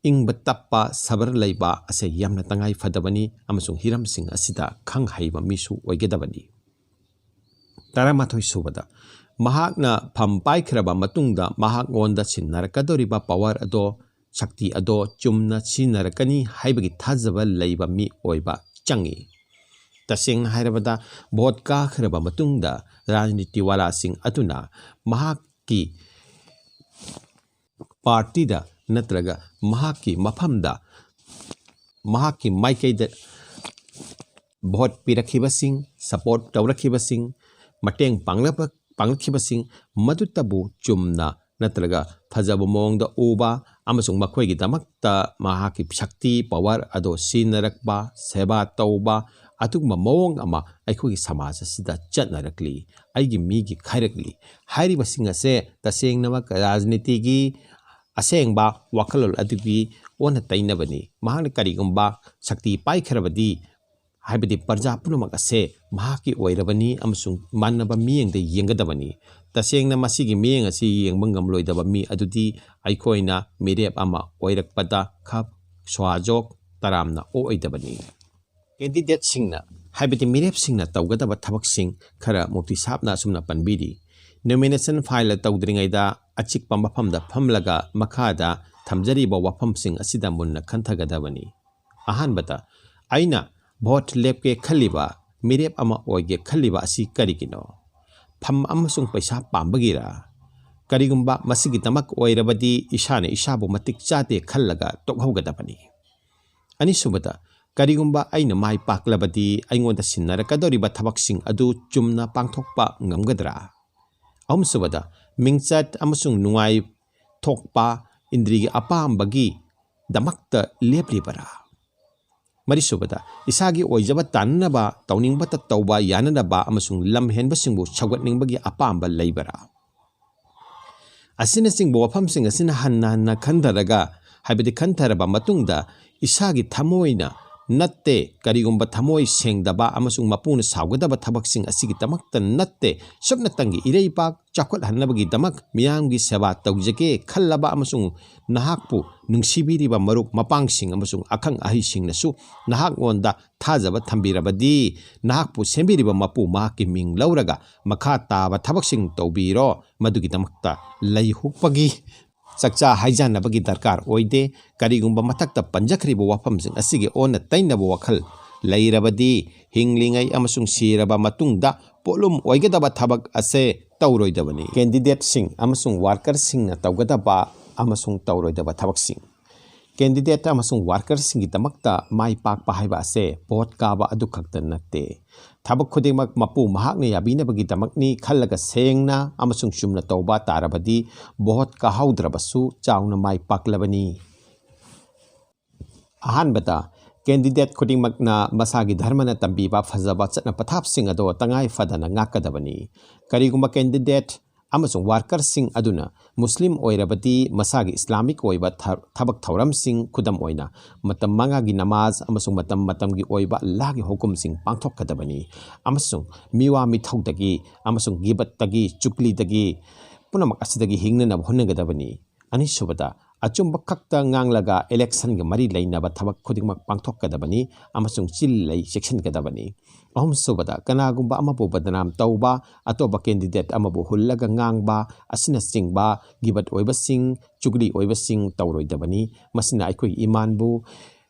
ꯏꯪꯕ ꯇꯞꯄ ꯁꯕꯔ ꯂꯩꯕ ꯑꯁꯤ ꯌꯥꯝꯅ ꯇꯉꯥꯏ ꯐꯗꯕꯅꯤ ꯑꯃꯁꯨꯡ ꯍꯤꯔꯝꯁꯤꯡ ꯑꯁꯤꯗ ꯈꯪ ꯍꯩꯕ ꯃꯤꯁꯨ ꯑꯣꯏꯒꯗꯕꯅꯤ꯫ ꯇꯔꯥꯃꯥꯊꯣꯏ ꯁꯨꯕꯗ, ꯃꯍꯥꯛꯅ ꯐꯝ ꯄꯥꯏꯈ꯭ꯔꯕ ꯃꯇꯨꯡꯗ ꯃꯍꯥꯛꯉꯣꯟꯗ ꯁꯤꯟꯅꯔꯛꯀꯗꯧꯔꯤꯕ ꯄꯋꯥꯔ ꯑꯗꯣ, ꯁꯛꯇꯤ ꯑꯗꯣ ꯆꯨꯝꯅ ꯁꯤꯖꯤꯟꯅꯔꯛꯀꯅꯤ ꯍꯥꯏꯕꯒꯤ ꯊꯥꯖꯕ ꯂꯩꯕ ꯃꯤ ꯑꯣꯏꯕ ꯆꯪꯏ꯫ ꯇꯁꯦꯡꯅ ꯍꯥꯏꯔꯕꯗ, ꯚꯣꯠ ꯀꯥꯈ꯭ꯔꯕ ꯃꯇꯨꯡꯗ ꯔꯥꯖꯅꯤꯇꯤ ꯋꯥꯂꯥꯁꯤꯡ ꯑꯗꯨꯅ ꯃꯍꯥꯛꯀꯤ ꯄꯥꯔꯇꯤꯗ ꯅꯠꯇ꯭ꯔꯒ ꯃꯍꯥꯛꯀꯤ ꯃꯐꯝꯗ, ꯃꯍꯥꯛꯀꯤ ꯃꯥꯏꯀꯩꯗ ꯚꯣꯠ ꯄꯤꯔꯛꯈꯤꯕꯁꯤꯡ, ꯁꯄꯣꯔꯠ ꯇꯧꯔꯛꯈꯤꯕꯁꯤꯡ, ꯃꯇꯦꯡ ꯄꯥꯡꯂꯛꯄ, ꯄꯥꯡꯂꯛꯈꯤꯕꯁꯤꯡ ꯃꯗꯨꯇꯕꯨ ꯆꯨꯝꯅ ꯅꯠꯇ꯭ꯔꯒ ꯐꯖꯕ ꯃꯑꯣꯡꯗ ꯎꯕ ꯑꯃꯁꯨꯡ ꯃꯈꯣꯏꯒꯤꯗꯃꯛꯇ ꯃꯍꯥꯛꯀꯤ ꯁꯛꯇꯤ, ꯄꯋꯥꯔ ꯑꯗꯨ ꯁꯤꯖꯤꯟꯅꯔꯛꯄ, ꯁꯦꯕꯥ ꯇꯧꯕ, ꯑꯗꯨꯒꯨꯝꯕ ꯃꯑꯣꯡ ꯑꯃ ꯑꯩꯈꯣꯏꯒꯤ ꯁꯃꯥꯖ ꯑꯁꯤꯗ ꯆꯠꯅꯔꯛꯂꯤ꯫ ꯑꯩꯒꯤ ꯃꯤꯒꯤ ꯈꯥꯏꯔꯛꯂꯤ꯫ ꯍꯥꯏꯔꯤꯕꯁꯤꯡ ꯑꯁꯦ ꯇꯁꯦꯡꯅꯃꯛ ꯔꯥꯖꯅꯤꯇꯤꯒꯤ ꯑꯁꯦꯡꯕ ꯋꯥꯈꯜꯂꯣꯟ ꯑꯗꯨꯒꯤ ꯑꯣꯟꯅ ꯇꯩꯅꯕꯅꯤ꯫ ꯃꯍꯥꯛꯅ ꯀꯔꯤꯒꯨꯝꯕ ꯁꯛꯇꯤ ꯄꯥꯏꯈ꯭ꯔꯕꯗꯤ, ꯍꯥꯏꯕꯗꯤ ꯄ꯭ꯔꯖꯥ ꯄꯨꯝꯅꯃꯛ ꯑꯁꯦ ꯃꯍꯥꯛꯀꯤ ꯑꯣꯏꯔꯕꯅꯤ ꯑꯃꯁꯨꯡ ꯃꯥꯟꯅꯕ ꯃꯤꯠꯌꯦꯡꯗ ꯌꯦꯡꯒꯗꯕꯅꯤ꯫ ꯇꯁꯦꯡꯅ ꯃꯁꯤꯒꯤ ꯃꯤꯠꯌꯦꯡ ꯑꯁꯤ ꯌꯦꯡꯕ ꯉꯝꯂꯣꯏꯗꯕ ꯃꯤ ꯑꯗꯨꯗꯤ ꯑꯩꯈꯣꯏꯅ ꯃꯤꯔꯦꯞ ꯑꯃ ꯑꯣꯏꯔꯛꯄꯗ ꯈꯛ ꯁ꯭ꯋꯥꯖꯣꯛ ꯇꯔꯥꯝꯅ ꯑꯣꯛꯑꯣꯏꯗꯕꯅꯤ꯫ ꯀꯦꯟꯗꯤꯗꯦꯠꯁꯤꯡꯅ, ꯍꯥꯏꯕꯗꯤ ꯃꯤꯔꯦꯞꯁꯤꯡꯅ ꯇꯧꯒꯗꯕ ꯊꯕꯛꯁꯤꯡ ꯈꯔ ꯃꯨꯐꯇꯤ ꯁꯥꯍꯕꯅ ꯑꯁꯨꯝꯅ ꯄꯟꯕꯤꯔꯤ: ꯅꯣꯃꯤꯅꯦꯁꯟ ꯐꯥꯏꯜ ꯇꯧꯗ꯭ꯔꯤꯉꯩꯗ ꯑꯆꯤꯛꯄ ꯃꯐꯝꯗ ꯐꯝꯂꯒ ꯃꯈꯥꯗ ꯊꯝꯖꯔꯤꯕ ꯋꯥꯐꯝꯁꯤꯡ ꯑꯁꯤꯗ ꯃꯨꯟꯅ ꯈꯟꯊꯒꯗꯕꯅꯤ꯫ ꯑꯍꯥꯟꯕꯗ, ꯑꯩꯅ ꯚꯣꯠ ꯂꯦꯞꯀꯦ ꯈꯜꯂꯤꯕ, ꯃꯤꯔꯦꯞ ꯑꯃ ꯑꯣꯏꯒꯦ ꯈꯜꯂꯤꯕ ꯑꯁꯤ ꯀꯔꯤꯒꯤꯅꯣ? ꯐꯝ ꯑꯃꯁꯨꯡ ꯄꯩꯁꯥ ꯄꯥꯝꯕꯒꯤꯔꯥ? ꯀꯔꯤꯒꯨꯝꯕ ꯃꯁꯤꯒꯤꯗꯃꯛ ꯑꯣꯏꯔꯕꯗꯤ ꯏꯁꯥꯅ ꯏꯁꯥꯕꯨ ꯃꯇꯤꯛ ꯆꯥꯗꯦ ꯈꯜꯂꯒ ꯇꯣꯛꯍꯧꯒꯗꯕꯅꯤ꯫ ꯑꯅꯤꯁꯨꯕꯗ, ꯀꯔꯤꯒꯨꯝꯕ ꯑꯩꯅ ꯃꯥꯏ ꯄꯥꯛꯂꯕꯗꯤ ꯑꯩꯉꯣꯟꯗ ꯁꯤꯟꯅꯔꯛꯀꯗꯧꯔꯤꯕ ꯊꯕꯛꯁꯤꯡ ꯑꯗꯨ ꯆꯨꯝꯅ ꯄꯥꯡꯊꯣꯛꯄ ꯉꯝꯒꯗ꯭ꯔꯥ? ꯑꯍꯨꯝꯁꯨꯕꯗ, ꯃꯤꯡꯆꯠ ꯑꯃꯁꯨꯡ ꯅꯨꯡꯉꯥꯏꯊꯣꯛꯄ ꯏꯟꯗ꯭ꯔꯤꯒꯤ ꯑꯄꯥꯝꯕꯒꯤꯗꯃꯛꯇ ꯂꯦꯞꯂꯤꯕꯔꯥ? ꯃꯔꯤꯁꯨꯕꯗ, ꯏꯁꯥꯒꯤ ꯑꯣꯏꯖꯕ ꯇꯥꯟꯅꯅꯕ, ꯇꯧꯅꯤꯡꯕꯇ ꯇꯧꯕ ꯌꯥꯅꯅꯕ ꯑꯃꯁꯨꯡ ꯂꯝ ꯍꯦꯟꯕꯁꯤꯡꯕꯨ ꯁꯧꯒꯠꯅꯤꯡꯕꯒꯤ ꯑꯄꯥꯝꯕ ꯂꯩꯕꯔꯥ? ꯑꯁꯤꯅꯆꯤꯡꯕ ꯋꯥꯐꯝꯁꯤꯡ ꯑꯁꯤꯅ ꯍꯟꯅ ꯍꯟꯅ ꯈꯟꯊꯔꯒ, ꯍꯥꯏꯕꯗꯤ ꯈꯟꯊꯔꯕ ꯃꯇꯨꯡꯗ, ꯏꯁꯥꯒꯤ ꯊꯃꯣꯏꯅ ꯅꯠꯇꯦ, ꯀꯔꯤꯒꯨꯝꯕ ꯊꯃꯣꯏ ꯁꯦꯡꯗꯕ ꯑꯃꯁꯨꯡ ꯃꯄꯨꯅ ꯁꯥꯎꯒꯗꯕ ꯊꯕꯛꯁꯤꯡ ꯑꯁꯤꯒꯤꯗꯃꯛꯇ ꯅꯠꯇꯦ, ꯁꯨꯞꯅꯇꯪꯒꯤ ꯏꯔꯩꯄꯥꯛ ꯆꯥꯎꯈꯠꯍꯟꯅꯕꯒꯤꯗꯃꯛ ꯃꯤꯌꯥꯝꯒꯤ ꯁꯦꯕꯥ ꯇꯧꯖꯒꯦ ꯈꯜꯂꯕ ꯑꯃꯁꯨꯡ ꯅꯍꯥꯛꯄꯨ ꯅꯨꯡꯁꯤꯕꯤꯔꯤꯕ ꯃꯔꯨꯞ ꯃꯄꯥꯡꯁꯤꯡ ꯑꯃꯁꯨꯡ ꯑꯈꯪ ꯑꯍꯩꯁꯤꯡꯅꯁꯨ ꯅꯍꯥꯛꯉꯣꯟꯗ ꯊꯥꯖꯕ ꯊꯝꯕꯤꯔꯕꯗꯤ, ꯅꯍꯥꯛꯄꯨ ꯁꯦꯝꯕꯤꯔꯤꯕ ꯃꯄꯨ ꯃꯍꯥꯛꯀꯤ ꯃꯤꯡ ꯂꯧꯔꯒ ꯃꯈꯥ ꯇꯥꯕ ꯊꯕꯛꯁꯤꯡ ꯇꯧꯕꯤꯔꯣ꯫ ꯃꯗꯨꯒꯤꯗꯃꯛꯇ ꯂꯩꯍꯨꯛꯄꯒꯤ ꯆꯥꯛꯆꯥ ꯍꯩꯖꯥꯟꯅꯕꯒꯤ ꯗꯔꯀꯥꯔ ꯑꯣꯏꯗꯦ꯫ ꯀꯔꯤꯒꯨꯝꯕ ꯃꯊꯛꯇ ꯄꯟꯖꯈ꯭ꯔꯤꯕ ꯋꯥꯐꯝꯁꯤꯡ ꯑꯁꯤꯒꯤ ꯑꯣꯟꯅ ꯇꯩꯅꯕ ꯋꯥꯈꯜ ꯂꯩꯔꯕꯗꯤ, ꯍꯤꯡꯂꯤꯉꯩ ꯑꯃꯁꯨꯡ ꯁꯤꯔꯕ ꯃꯇꯨꯡꯗ ꯄꯣꯠꯂꯨꯝ ꯑꯣꯏꯒꯗꯕ ꯊꯕꯛ ꯑꯁꯦ ꯇꯧꯔꯣꯏꯗꯕꯅꯤ꯫ ꯀꯦꯟꯗꯤꯗꯦꯠꯁꯤꯡ ꯑꯃꯁꯨꯡ ꯋꯥꯔꯀꯔꯁꯤꯡꯅ ꯇꯧꯒꯗꯕ ꯑꯃꯁꯨꯡ ꯇꯧꯔꯣꯏꯗꯕ ꯊꯕꯛꯁꯤꯡ꯫ ꯀꯦꯟꯗꯤꯗꯦꯠ ꯑꯃꯁꯨꯡ ꯋꯥꯔꯀꯔꯁꯤꯡꯒꯤꯗꯃꯛꯇ ꯃꯥꯏ ꯄꯥꯛꯄ ꯍꯥꯏꯕ ꯑꯁꯦ ꯚꯣꯠ ꯀꯥꯕ ꯑꯗꯨꯈꯛꯇ ꯅꯠꯇꯦ꯫ ꯊꯕꯛ ꯈꯨꯗꯤꯡꯃꯛ ꯃꯄꯨ ꯃꯍꯥꯛꯅ ꯌꯥꯕꯤꯅꯕꯒꯤꯗꯃꯛꯅꯤ ꯈꯜꯂꯒ ꯁꯦꯡꯅ ꯑꯃꯁꯨꯡ ꯆꯨꯝꯅ ꯇꯧꯕ ꯇꯥꯔꯕꯗꯤ, ꯚꯣꯠ ꯀꯥꯍꯧꯗ꯭ꯔꯕꯁꯨ ꯆꯥꯎꯅ ꯃꯥꯏ ꯄꯥꯛꯂꯕꯅꯤ꯫ ꯑꯍꯥꯟꯕꯗ, ꯀꯦꯟꯗꯤꯗꯦꯠ ꯈꯨꯗꯤꯡꯃꯛꯅ ꯃꯁꯥꯒꯤ ꯙꯔꯃꯅ ꯇꯝꯕꯤꯕ ꯐꯖꯕ ꯆꯠꯅ ꯄꯊꯥꯞꯁꯤꯡ ꯑꯗꯣ ꯇꯉꯥꯏ ꯐꯗꯅ ꯉꯥꯛꯀꯗꯕꯅꯤ꯫ ꯀꯔꯤꯒꯨꯝꯕ ꯀꯦꯟꯗꯤꯗꯦꯠ ꯑꯃꯁꯨꯡ ꯋꯥꯔꯀꯔꯁꯤꯡ ꯑꯗꯨꯅ ꯃꯨꯁꯂꯤꯝ ꯑꯣꯏꯔꯕꯗꯤ, ꯃꯁꯥꯒꯤ ꯏꯁꯂꯥꯃꯤꯛ ꯑꯣꯏꯕ ꯊ-, ꯊꯕꯛ ꯊꯧꯔꯝꯁꯤꯡ, ꯈꯨꯗꯝ ꯑꯣꯏꯅ, ꯃꯇꯝ ꯃꯉꯥꯒꯤ ꯅꯃꯥꯖ ꯑꯃꯁꯨꯡ ꯃꯇꯝ ꯃꯇꯝꯒꯤ ꯑꯣꯏꯕ ꯑꯜꯂꯥꯍꯒꯤ ꯍꯨꯀꯨꯝꯁꯤꯡ ꯄꯥꯡꯊꯣꯛꯀꯗꯕꯅꯤ, ꯑꯃꯁꯨꯡ ꯃꯤꯋꯥ ꯃꯤꯊꯧꯗꯒꯤ ꯑꯃꯁꯨꯡ ꯒꯤꯕꯠꯇꯒꯤ, ꯆꯨꯒꯂꯤꯗꯒꯤ, ꯄꯨꯝꯅꯃꯛ ꯑꯁꯤꯗꯒꯤ ꯍꯤꯡꯅꯅꯕ ꯍꯣꯠꯅꯒꯗꯕꯅꯤ꯫ ꯑꯅꯤꯁꯨꯕꯗ, ꯑꯆꯨꯝꯕ ꯈꯛꯇ ꯉꯥꯡꯂꯒ ꯏꯂꯦꯛꯁꯟꯒ ꯃꯔꯤ ꯂꯩꯅꯕ ꯊꯕꯛ ꯈꯨꯗꯤꯡꯃꯛ ꯄꯥꯡꯊꯣꯛꯀꯗꯕꯅꯤ ꯑꯃꯁꯨꯡ ꯆꯤꯜ ꯂꯩ ꯆꯦꯛꯁꯤꯟꯒꯗꯕꯅꯤ꯫ ꯑꯍꯨꯝꯁꯨꯕꯗ, ꯀꯅꯥꯒꯨꯝꯕ ꯑꯃꯕꯨ ꯕꯗꯅꯥꯝ ꯇꯧꯕ, ꯑꯇꯣꯞꯄ ꯀꯦꯟꯗꯤꯗꯦꯠ ꯑꯃꯕꯨ ꯍꯨꯜꯂꯒ ꯉꯥꯡꯕ ꯑꯁꯤꯅꯆꯤꯡꯕ ꯒꯤꯕꯠ ꯑꯣꯏꯕꯁꯤꯡ, ꯆꯨꯒꯂꯤ ꯑꯣꯏꯕꯁꯤꯡ ꯇꯧꯔꯣꯏꯗꯕꯅꯤ꯫ ꯃꯁꯤꯅ ꯑꯩꯈꯣꯏꯒꯤ ꯏꯃꯥꯟꯕꯨ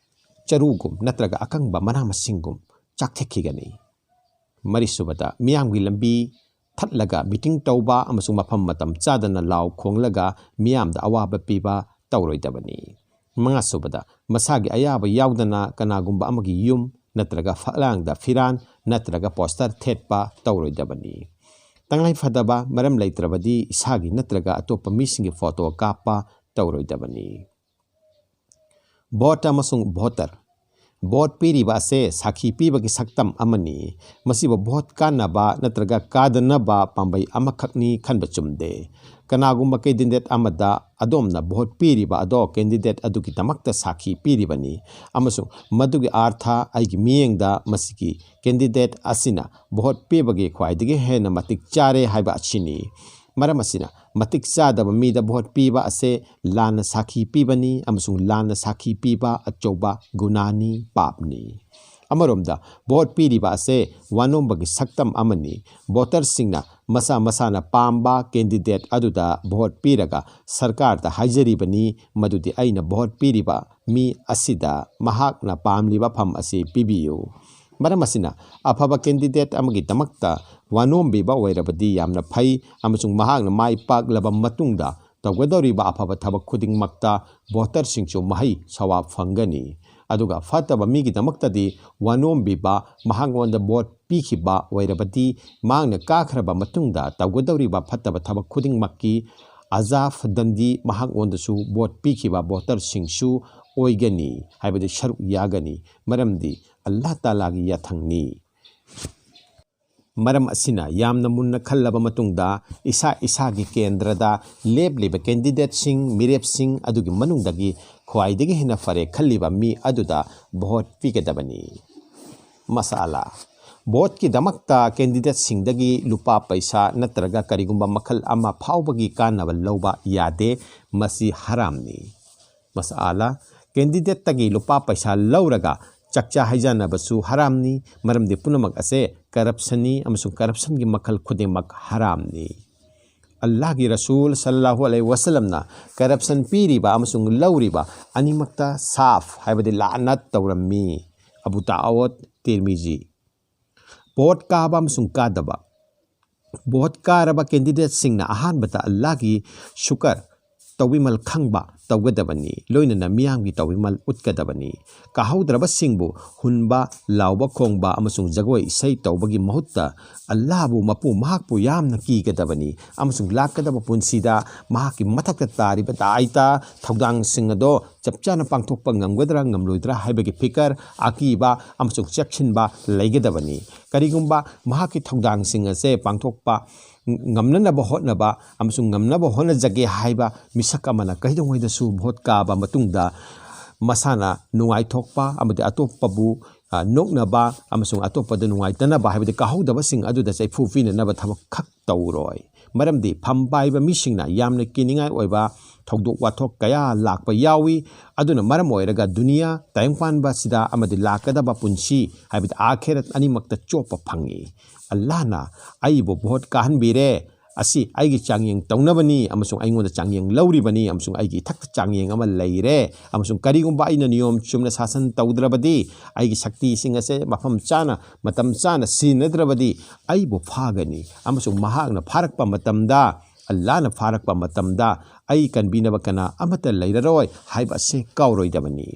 ꯆꯔꯨꯒꯨꯝ ꯅꯠꯇ꯭ꯔꯒ ꯑꯀꯪꯕ ꯃꯅꯥ ꯃꯁꯤꯡꯒꯨꯝ ꯆꯥꯛꯊꯦꯛꯈꯤꯒꯅꯤ꯫ ꯃꯔꯤꯁꯨꯕꯗ, ꯃꯤꯌꯥꯝꯒꯤ ꯂꯝꯕꯤ ꯊꯠꯂꯒ ꯃꯤꯇꯤꯡ ꯇꯧꯕ ꯑꯃꯁꯨꯡ ꯃꯐꯝ ꯃꯇꯝ ꯆꯥꯗꯅ ꯂꯥꯎ ꯈꯣꯡꯂꯒ ꯃꯤꯌꯥꯝꯗ ꯑꯋꯥꯕ ꯄꯤꯕ ꯇꯧꯔꯣꯏꯗꯕꯅꯤ꯫ ꯃꯉꯥꯁꯨꯕꯗ, ꯃꯁꯥꯒꯤ ꯑꯌꯥꯕ ꯌꯥꯎꯗꯅ ꯀꯅꯥꯒꯨꯝꯕ ꯑꯃꯒꯤ ꯌꯨꯝ ꯅꯠꯇ꯭ꯔꯒ ꯐꯛꯂꯥꯡꯗ ꯐꯤꯔꯥꯟ ꯅꯠꯇ꯭ꯔꯒ ꯄꯣꯁꯇꯔ ꯊꯦꯠꯄ ꯇꯧꯔꯣꯏꯗꯕꯅꯤ꯫ ꯇꯉꯥꯏ ꯐꯗꯕ ꯃꯔꯝ ꯂꯩꯇ꯭ꯔꯕꯗꯤ ꯏꯁꯥꯒꯤ ꯅꯠꯇ꯭ꯔꯒ ꯑꯇꯣꯞꯄ ꯃꯤꯁꯤꯡꯒꯤ ꯐꯣꯇꯣ ꯀꯥꯞꯄ ꯇꯧꯔꯣꯏꯗꯕꯅꯤ꯫ ꯚꯣꯠ ꯑꯃꯁꯨꯡ ꯚꯣꯇꯔ꯫ ꯚꯣꯠ ꯄꯤꯔꯤꯕ ꯑꯁꯦ ꯁꯥꯈꯤ ꯄꯤꯕꯒꯤ ꯁꯛꯇꯝ ꯑꯃꯅꯤ꯫ ꯃꯁꯤꯕꯨ ꯚꯣꯠ ꯀꯥꯟꯅꯕ ꯅꯠꯇ꯭ꯔꯒ ꯀꯥꯗꯅꯕ ꯄꯥꯝꯕꯩ ꯑꯃꯈꯛꯅꯤ ꯈꯟꯕ ꯆꯨꯝꯗꯦ꯫ ꯀꯅꯥꯒꯨꯝꯕ ꯀꯦꯟꯗꯤꯗꯦꯠ ꯑꯃꯗ ꯑꯗꯣꯝꯅ ꯚꯣꯠ ꯄꯤꯔꯤꯕ ꯑꯗꯣ ꯀꯦꯟꯗꯤꯗꯦꯠ ꯑꯗꯨꯒꯤꯗꯃꯛꯇ ꯁꯥꯈꯤ ꯄꯤꯔꯤꯕꯅꯤ, ꯑꯃꯁꯨꯡ ꯃꯗꯨꯒꯤ ꯑꯥꯔꯊ ꯑꯩꯒꯤ ꯃꯤꯠꯌꯦꯡꯗ ꯃꯁꯤꯒꯤ ꯀꯦꯟꯗꯤꯗꯦꯠ ꯑꯁꯤꯅ ꯚꯣꯠ ꯄꯤꯕꯒꯤ ꯈ꯭ꯋꯥꯏꯗꯒꯤ ꯍꯦꯟꯅ ꯃꯇꯤꯛ ꯆꯥꯔꯦ ꯍꯥꯏꯕ ꯑꯁꯤꯅꯤ꯫ ꯃꯔꯝ ꯑꯁꯤꯅ, ꯃꯇꯤꯛ ꯆꯥꯗꯕ ꯃꯤꯗ ꯚꯣꯠ ꯄꯤꯕ ꯑꯁꯦ ꯂꯥꯟꯅ ꯁꯥꯈꯤ ꯄꯤꯕꯅꯤ, ꯑꯃꯁꯨꯡ ꯂꯥꯟꯅ ꯁꯥꯈꯤ ꯄꯤꯕ ꯑꯆꯧꯕ ꯒꯨꯅꯥꯅꯤ, ꯄꯥꯞꯅꯤ꯫ ꯑꯃꯔꯣꯝꯗ, ꯚꯣꯠ ꯄꯤꯔꯤꯕ ꯑꯁꯦ ꯋꯥꯅꯣꯝꯕꯒꯤ ꯁꯛꯇꯝ ꯑꯃꯅꯤ꯫ ꯚꯣꯇꯔꯁꯤꯡꯅ ꯃꯁꯥ ꯃꯁꯥꯅ ꯄꯥꯝꯕ ꯀꯦꯟꯗꯤꯗꯦꯠ ꯑꯗꯨꯗ ꯚꯣꯠ ꯄꯤꯔꯒ ꯁꯔꯀꯥꯔꯗ ꯍꯥꯏꯖꯔꯤꯕꯅꯤ ꯃꯗꯨꯗꯤ ꯑꯩꯅ ꯚꯣꯠ ꯄꯤꯔꯤꯕ ꯃꯤ ꯑꯁꯤꯗ ꯃꯍꯥꯛꯅ ꯄꯥꯝꯂꯤꯕ ꯐꯝ ꯑꯁꯤ ꯄꯤꯕꯤꯌꯨ꯫ ꯃꯔꯝ ꯑꯁꯤꯅ, ꯑꯐꯕ ꯀꯦꯟꯗꯤꯗꯦꯠ ꯑꯃꯒꯤꯗꯃꯛꯇ ꯋꯥꯅꯣꯝꯕꯤꯕ ꯑꯣꯏꯔꯕꯗꯤ ꯌꯥꯝꯅ ꯐꯩ, ꯑꯃꯁꯨꯡ ꯃꯍꯥꯛꯅ ꯃꯥꯏ ꯄꯥꯛꯂꯕ ꯃꯇꯨꯡꯗ ꯇꯧꯒꯗꯧꯔꯤꯕ ꯑꯐꯕ ꯊꯕꯛ ꯈꯨꯗꯤꯡꯃꯛꯇ ꯚꯣꯇꯔꯁꯤꯡꯁꯨ ꯃꯍꯩ ꯁꯋꯥꯞ ꯐꯪꯒꯅꯤ꯫ ꯑꯗꯨꯒ ꯐꯠꯇꯕ ꯃꯤꯒꯤꯗꯃꯛꯇꯗꯤ ꯋꯥꯅꯣꯝꯕꯤꯕ, ꯃꯍꯥꯛꯉꯣꯟꯗ ꯚꯣꯠ ꯄꯤꯈꯤꯕ ꯑꯣꯏꯔꯕꯗꯤ ꯃꯍꯥꯛꯅ ꯀꯥꯈ꯭ꯔꯕ ꯃꯇꯨꯡꯗ ꯇꯧꯒꯗꯧꯔꯤꯕ ꯐꯠꯇꯕ ꯊꯕꯛ ꯈꯨꯗꯤꯡꯃꯛꯀꯤ ꯑꯖꯥꯐ ꯗꯟꯗꯤ ꯃꯍꯥꯛꯉꯣꯟꯗꯁꯨ ꯚꯣꯠ ꯄꯤꯈꯤꯕ ꯚꯣꯇꯔꯁꯤꯡꯁꯨ ꯑꯣꯏꯒꯅꯤ, ꯍꯥꯏꯕꯗꯤ ꯁꯔꯨꯛ ꯌꯥꯒꯅꯤ, ꯃꯔꯝꯗꯤ ꯑꯜꯂꯥꯍ ꯇꯥꯂꯥꯒꯤ ꯌꯥꯊꯪꯅꯤ꯫ ꯃꯔꯝ ꯑꯁꯤꯅ, ꯌꯥꯝꯅ ꯃꯨꯟꯅ ꯈꯜꯂꯕ ꯃꯇꯨꯡꯗ ꯏꯁꯥ ꯏꯁꯥꯒꯤ ꯀꯦꯟꯗ꯭ꯔꯗ ꯂꯦꯞꯂꯤꯕ ꯀꯦꯟꯗꯤꯗꯦꯠꯁꯤꯡ, ꯃꯤꯔꯦꯞꯁꯤꯡ ꯑꯗꯨꯒꯤ ꯃꯅꯨꯡꯗꯒꯤ ꯈ꯭ꯋꯥꯏꯗꯒꯤ ꯍꯦꯟꯅ ꯐꯔꯦ ꯈꯜꯂꯤꯕ ꯃꯤ ꯑꯗꯨꯗ ꯚꯣꯠ ꯄꯤꯒꯗꯕꯅꯤ꯫ ꯃꯁꯥꯂꯥ: ꯚꯣꯠꯀꯤꯗꯃꯛꯇ ꯀꯦꯟꯗꯤꯗꯦꯠꯁꯤꯡꯗꯒꯤ ꯂꯨꯄꯥ ꯄꯩꯁꯥ ꯅꯠꯇ꯭ꯔꯒ ꯀꯔꯤꯒꯨꯝꯕ ꯃꯈꯜ ꯑꯃ ꯐꯥꯎꯕꯒꯤ ꯀꯥꯟꯅꯕ ꯂꯧꯕ ꯌꯥꯗꯦ꯫ ꯃꯁꯤ ꯍꯔꯥꯝꯅꯤ꯫ ꯃꯁꯥꯂꯥ: ꯀꯦꯟꯗꯤꯗꯦꯠꯇꯒꯤ ꯂꯨꯄꯥ ꯄꯩꯁꯥ ꯂꯧꯔꯒ ꯆꯥꯛꯆꯥ ꯍꯩꯖꯥꯟꯅꯕꯁꯨ ꯍꯔꯥꯝꯅꯤ, ꯃꯔꯝꯗꯤ ꯄꯨꯝꯅꯃꯛ ꯑꯁꯦ ꯀꯔꯞꯁꯟꯅꯤ, ꯑꯃꯁꯨꯡ ꯀꯔꯞꯁꯟꯒꯤ ꯃꯈꯜ ꯈꯨꯗꯤꯡꯃꯛ ꯍꯔꯥꯝꯅꯤ꯫ ꯑꯜꯂꯥꯍꯒꯤ ꯔꯁꯨꯜ ꯁꯜꯂꯜꯂꯥꯍꯨ ꯑꯂꯩꯍꯤ ꯋꯁꯜꯂꯝꯅ ꯀꯔꯞꯁꯟ ꯄꯤꯔꯤꯕ ꯑꯃꯁꯨꯡ ꯂꯧꯔꯤꯕ ꯑꯅꯤꯃꯛꯇ ꯁꯥꯐ, ꯍꯥꯏꯕꯗꯤ ꯂꯥꯅꯠ ꯇꯧꯔꯝꯃꯤ꯫ ꯑꯕꯨ ꯗꯥꯎꯗ, ꯇꯤꯔꯃꯤꯖꯤ꯫ ꯚꯣꯠ ꯀꯥꯕ ꯑꯃꯁꯨꯡ ꯀꯥꯗꯕ꯫ ꯚꯣꯠ ꯀꯥꯔꯕ ꯀꯦꯟꯗꯤꯗꯦꯠꯁꯤꯡꯅ ꯑꯍꯥꯟꯕꯗ ꯑꯜꯂꯥꯍꯒꯤ ꯁꯨꯀꯔ ꯇꯧꯕꯤꯃꯜ ꯈꯪꯕ ꯇꯧꯒꯗꯕꯅꯤ꯫ ꯂꯣꯏꯅꯅ ꯃꯤꯌꯥꯝꯒꯤ ꯇꯧꯕꯤꯃꯜ ꯎꯠꯀꯗꯕꯅꯤ꯫ ꯀꯥꯍꯧꯗ꯭ꯔꯕꯁꯤꯡꯕꯨ ꯍꯨꯟꯕ, ꯂꯥꯎꯕ ꯈꯣꯡꯕ ꯑꯃꯁꯨꯡ ꯖꯒꯣꯏ ꯏꯁꯩ ꯇꯧꯕꯒꯤ ꯃꯍꯨꯠꯇ ꯑꯜꯂꯥꯍꯕꯨ ꯃꯄꯨ ꯃꯍꯥꯛꯄꯨ ꯌꯥꯝꯅ ꯀꯤꯒꯗꯕꯅꯤ ꯑꯃꯁꯨꯡ ꯂꯥꯛꯀꯗꯕ ꯄꯨꯟꯁꯤꯗ ꯃꯍꯥꯛꯀꯤ ꯃꯊꯛꯇ ꯇꯥꯔꯤꯕ ꯗꯥꯏꯇ ꯊꯧꯗꯥꯡꯁꯤꯡ ꯑꯗꯣ ꯆꯞ ꯆꯥꯅ ꯄꯥꯡꯊꯣꯛꯄ ꯉꯝꯒꯗ꯭ꯔꯥ ꯉꯝꯂꯣꯏꯗ꯭ꯔꯥ ꯍꯥꯏꯕꯒꯤ ꯐꯤꯀꯔ, ꯑꯀꯤꯕ ꯑꯃꯁꯨꯡ ꯆꯦꯛꯁꯤꯟꯕ ꯂꯩꯒꯗꯕꯅꯤ꯫ ꯀꯔꯤꯒꯨꯝꯕ ꯃꯍꯥꯛꯀꯤ ꯊꯧꯗꯥꯡꯁꯤꯡ ꯑꯁꯦ ꯄꯥꯡꯊꯣꯛꯄ ꯉꯝꯅꯅꯕ ꯍꯣꯠꯅꯕ ꯑꯃꯁꯨꯡ ꯉꯝꯅꯕ ꯍꯣꯠꯅꯖꯒꯦ ꯍꯥꯏꯕ ꯃꯤꯁꯛ ꯑꯃꯅ ꯀꯩꯗꯧꯉꯩꯗꯁꯨ ꯚꯣꯠ ꯀꯥꯕ ꯃꯇꯨꯡꯗ ꯃꯁꯥꯅ ꯅꯨꯡꯉꯥꯏꯊꯣꯛꯄ ꯑꯃꯗꯤ ꯑꯇꯣꯞꯄꯕꯨ, ꯑ, ꯅꯣꯛꯅꯕ ꯑꯃꯁꯨꯡ ꯑꯇꯣꯞꯄꯗ ꯅꯨꯡꯉꯥꯏꯇꯅꯕ, ꯍꯥꯏꯕꯗꯤ ꯀꯥꯍꯧꯗꯕꯁꯤꯡ ꯑꯗꯨꯗ ꯆꯩꯐꯨ ꯄꯤꯅꯅꯕ ꯊꯕꯛ ꯈꯛ ꯇꯧꯔꯣꯏ꯫ ꯃꯔꯝꯗꯤ ꯐꯝ ꯄꯥꯏꯕ ꯃꯤꯁꯤꯡꯅ ꯌꯥꯝꯅ ꯀꯤꯅꯤꯡꯉꯥꯏ ꯑꯣꯏꯕ ꯊꯧꯗꯣꯛ ꯋꯥꯊꯣꯛ ꯀꯌꯥ ꯂꯥꯛꯄ ꯌꯥꯎꯏ꯫ ꯑꯗꯨꯅ ꯃꯔꯝ ꯑꯣꯏꯔꯒ ꯗꯨꯅꯤꯌꯥ ꯇꯥꯏꯕꯪꯄꯥꯟꯕꯁꯤꯗ ꯑꯃꯗꯤ ꯂꯥꯛꯀꯗꯕ ꯄꯨꯟꯁꯤ, ꯍꯥꯏꯕꯗꯤ ꯑꯥꯈꯦꯔꯠ ꯑꯅꯤꯃꯛꯇ ꯆꯣꯞꯄ ꯐꯪꯏ꯫ ꯑꯜꯂꯥꯍꯅ ꯑꯩꯕꯨ ꯚꯣꯠ ꯀꯥꯍꯟꯕꯤꯔꯦ, ꯑꯁꯤ ꯑꯩꯒꯤ ꯆꯥꯡꯌꯦꯡ ꯇꯧꯅꯕꯅꯤ ꯑꯃꯁꯨꯡ ꯑꯩꯉꯣꯟꯗ ꯆꯥꯡꯌꯦꯡ ꯂꯧꯔꯤꯕꯅꯤ ꯑꯃꯁꯨꯡ ꯑꯩꯒꯤ ꯏꯊꯛꯇ ꯆꯥꯡꯌꯦꯡ ꯑꯃ ꯂꯩꯔꯦ, ꯑꯃꯁꯨꯡ ꯀꯔꯤꯒꯨꯝꯕ ꯑꯩꯅ ꯅꯤꯌꯣꯝ ꯆꯨꯝꯅ ꯁꯥꯁꯟ ꯇꯧꯗ꯭ꯔꯕꯗꯤ, ꯑꯩꯒꯤ ꯁꯛꯇꯤꯁꯤꯡ ꯑꯁꯦ ꯃꯐꯝ ꯆꯥꯅ, ꯃꯇꯝ ꯆꯥꯅ ꯁꯤꯖꯤꯟꯅꯗ꯭ꯔꯕꯗꯤ ꯑꯩꯕꯨ ꯐꯥꯒꯅꯤ, ꯑꯃꯁꯨꯡ ꯃꯍꯥꯛꯅ ꯐꯥꯔꯛꯄ ꯃꯇꯝꯗ, ꯑꯜꯂꯥꯍꯅ ꯐꯥꯔꯛꯄ ꯃꯇꯝꯗ ꯑꯩ ꯀꯟꯕꯤꯅꯕ ꯀꯅꯥ ꯑꯃꯠꯇ ꯂꯩꯔꯔꯣꯏ ꯍꯥꯏꯕ ꯑꯁꯤ ꯀꯥꯎꯔꯣꯏꯗꯕꯅꯤ꯫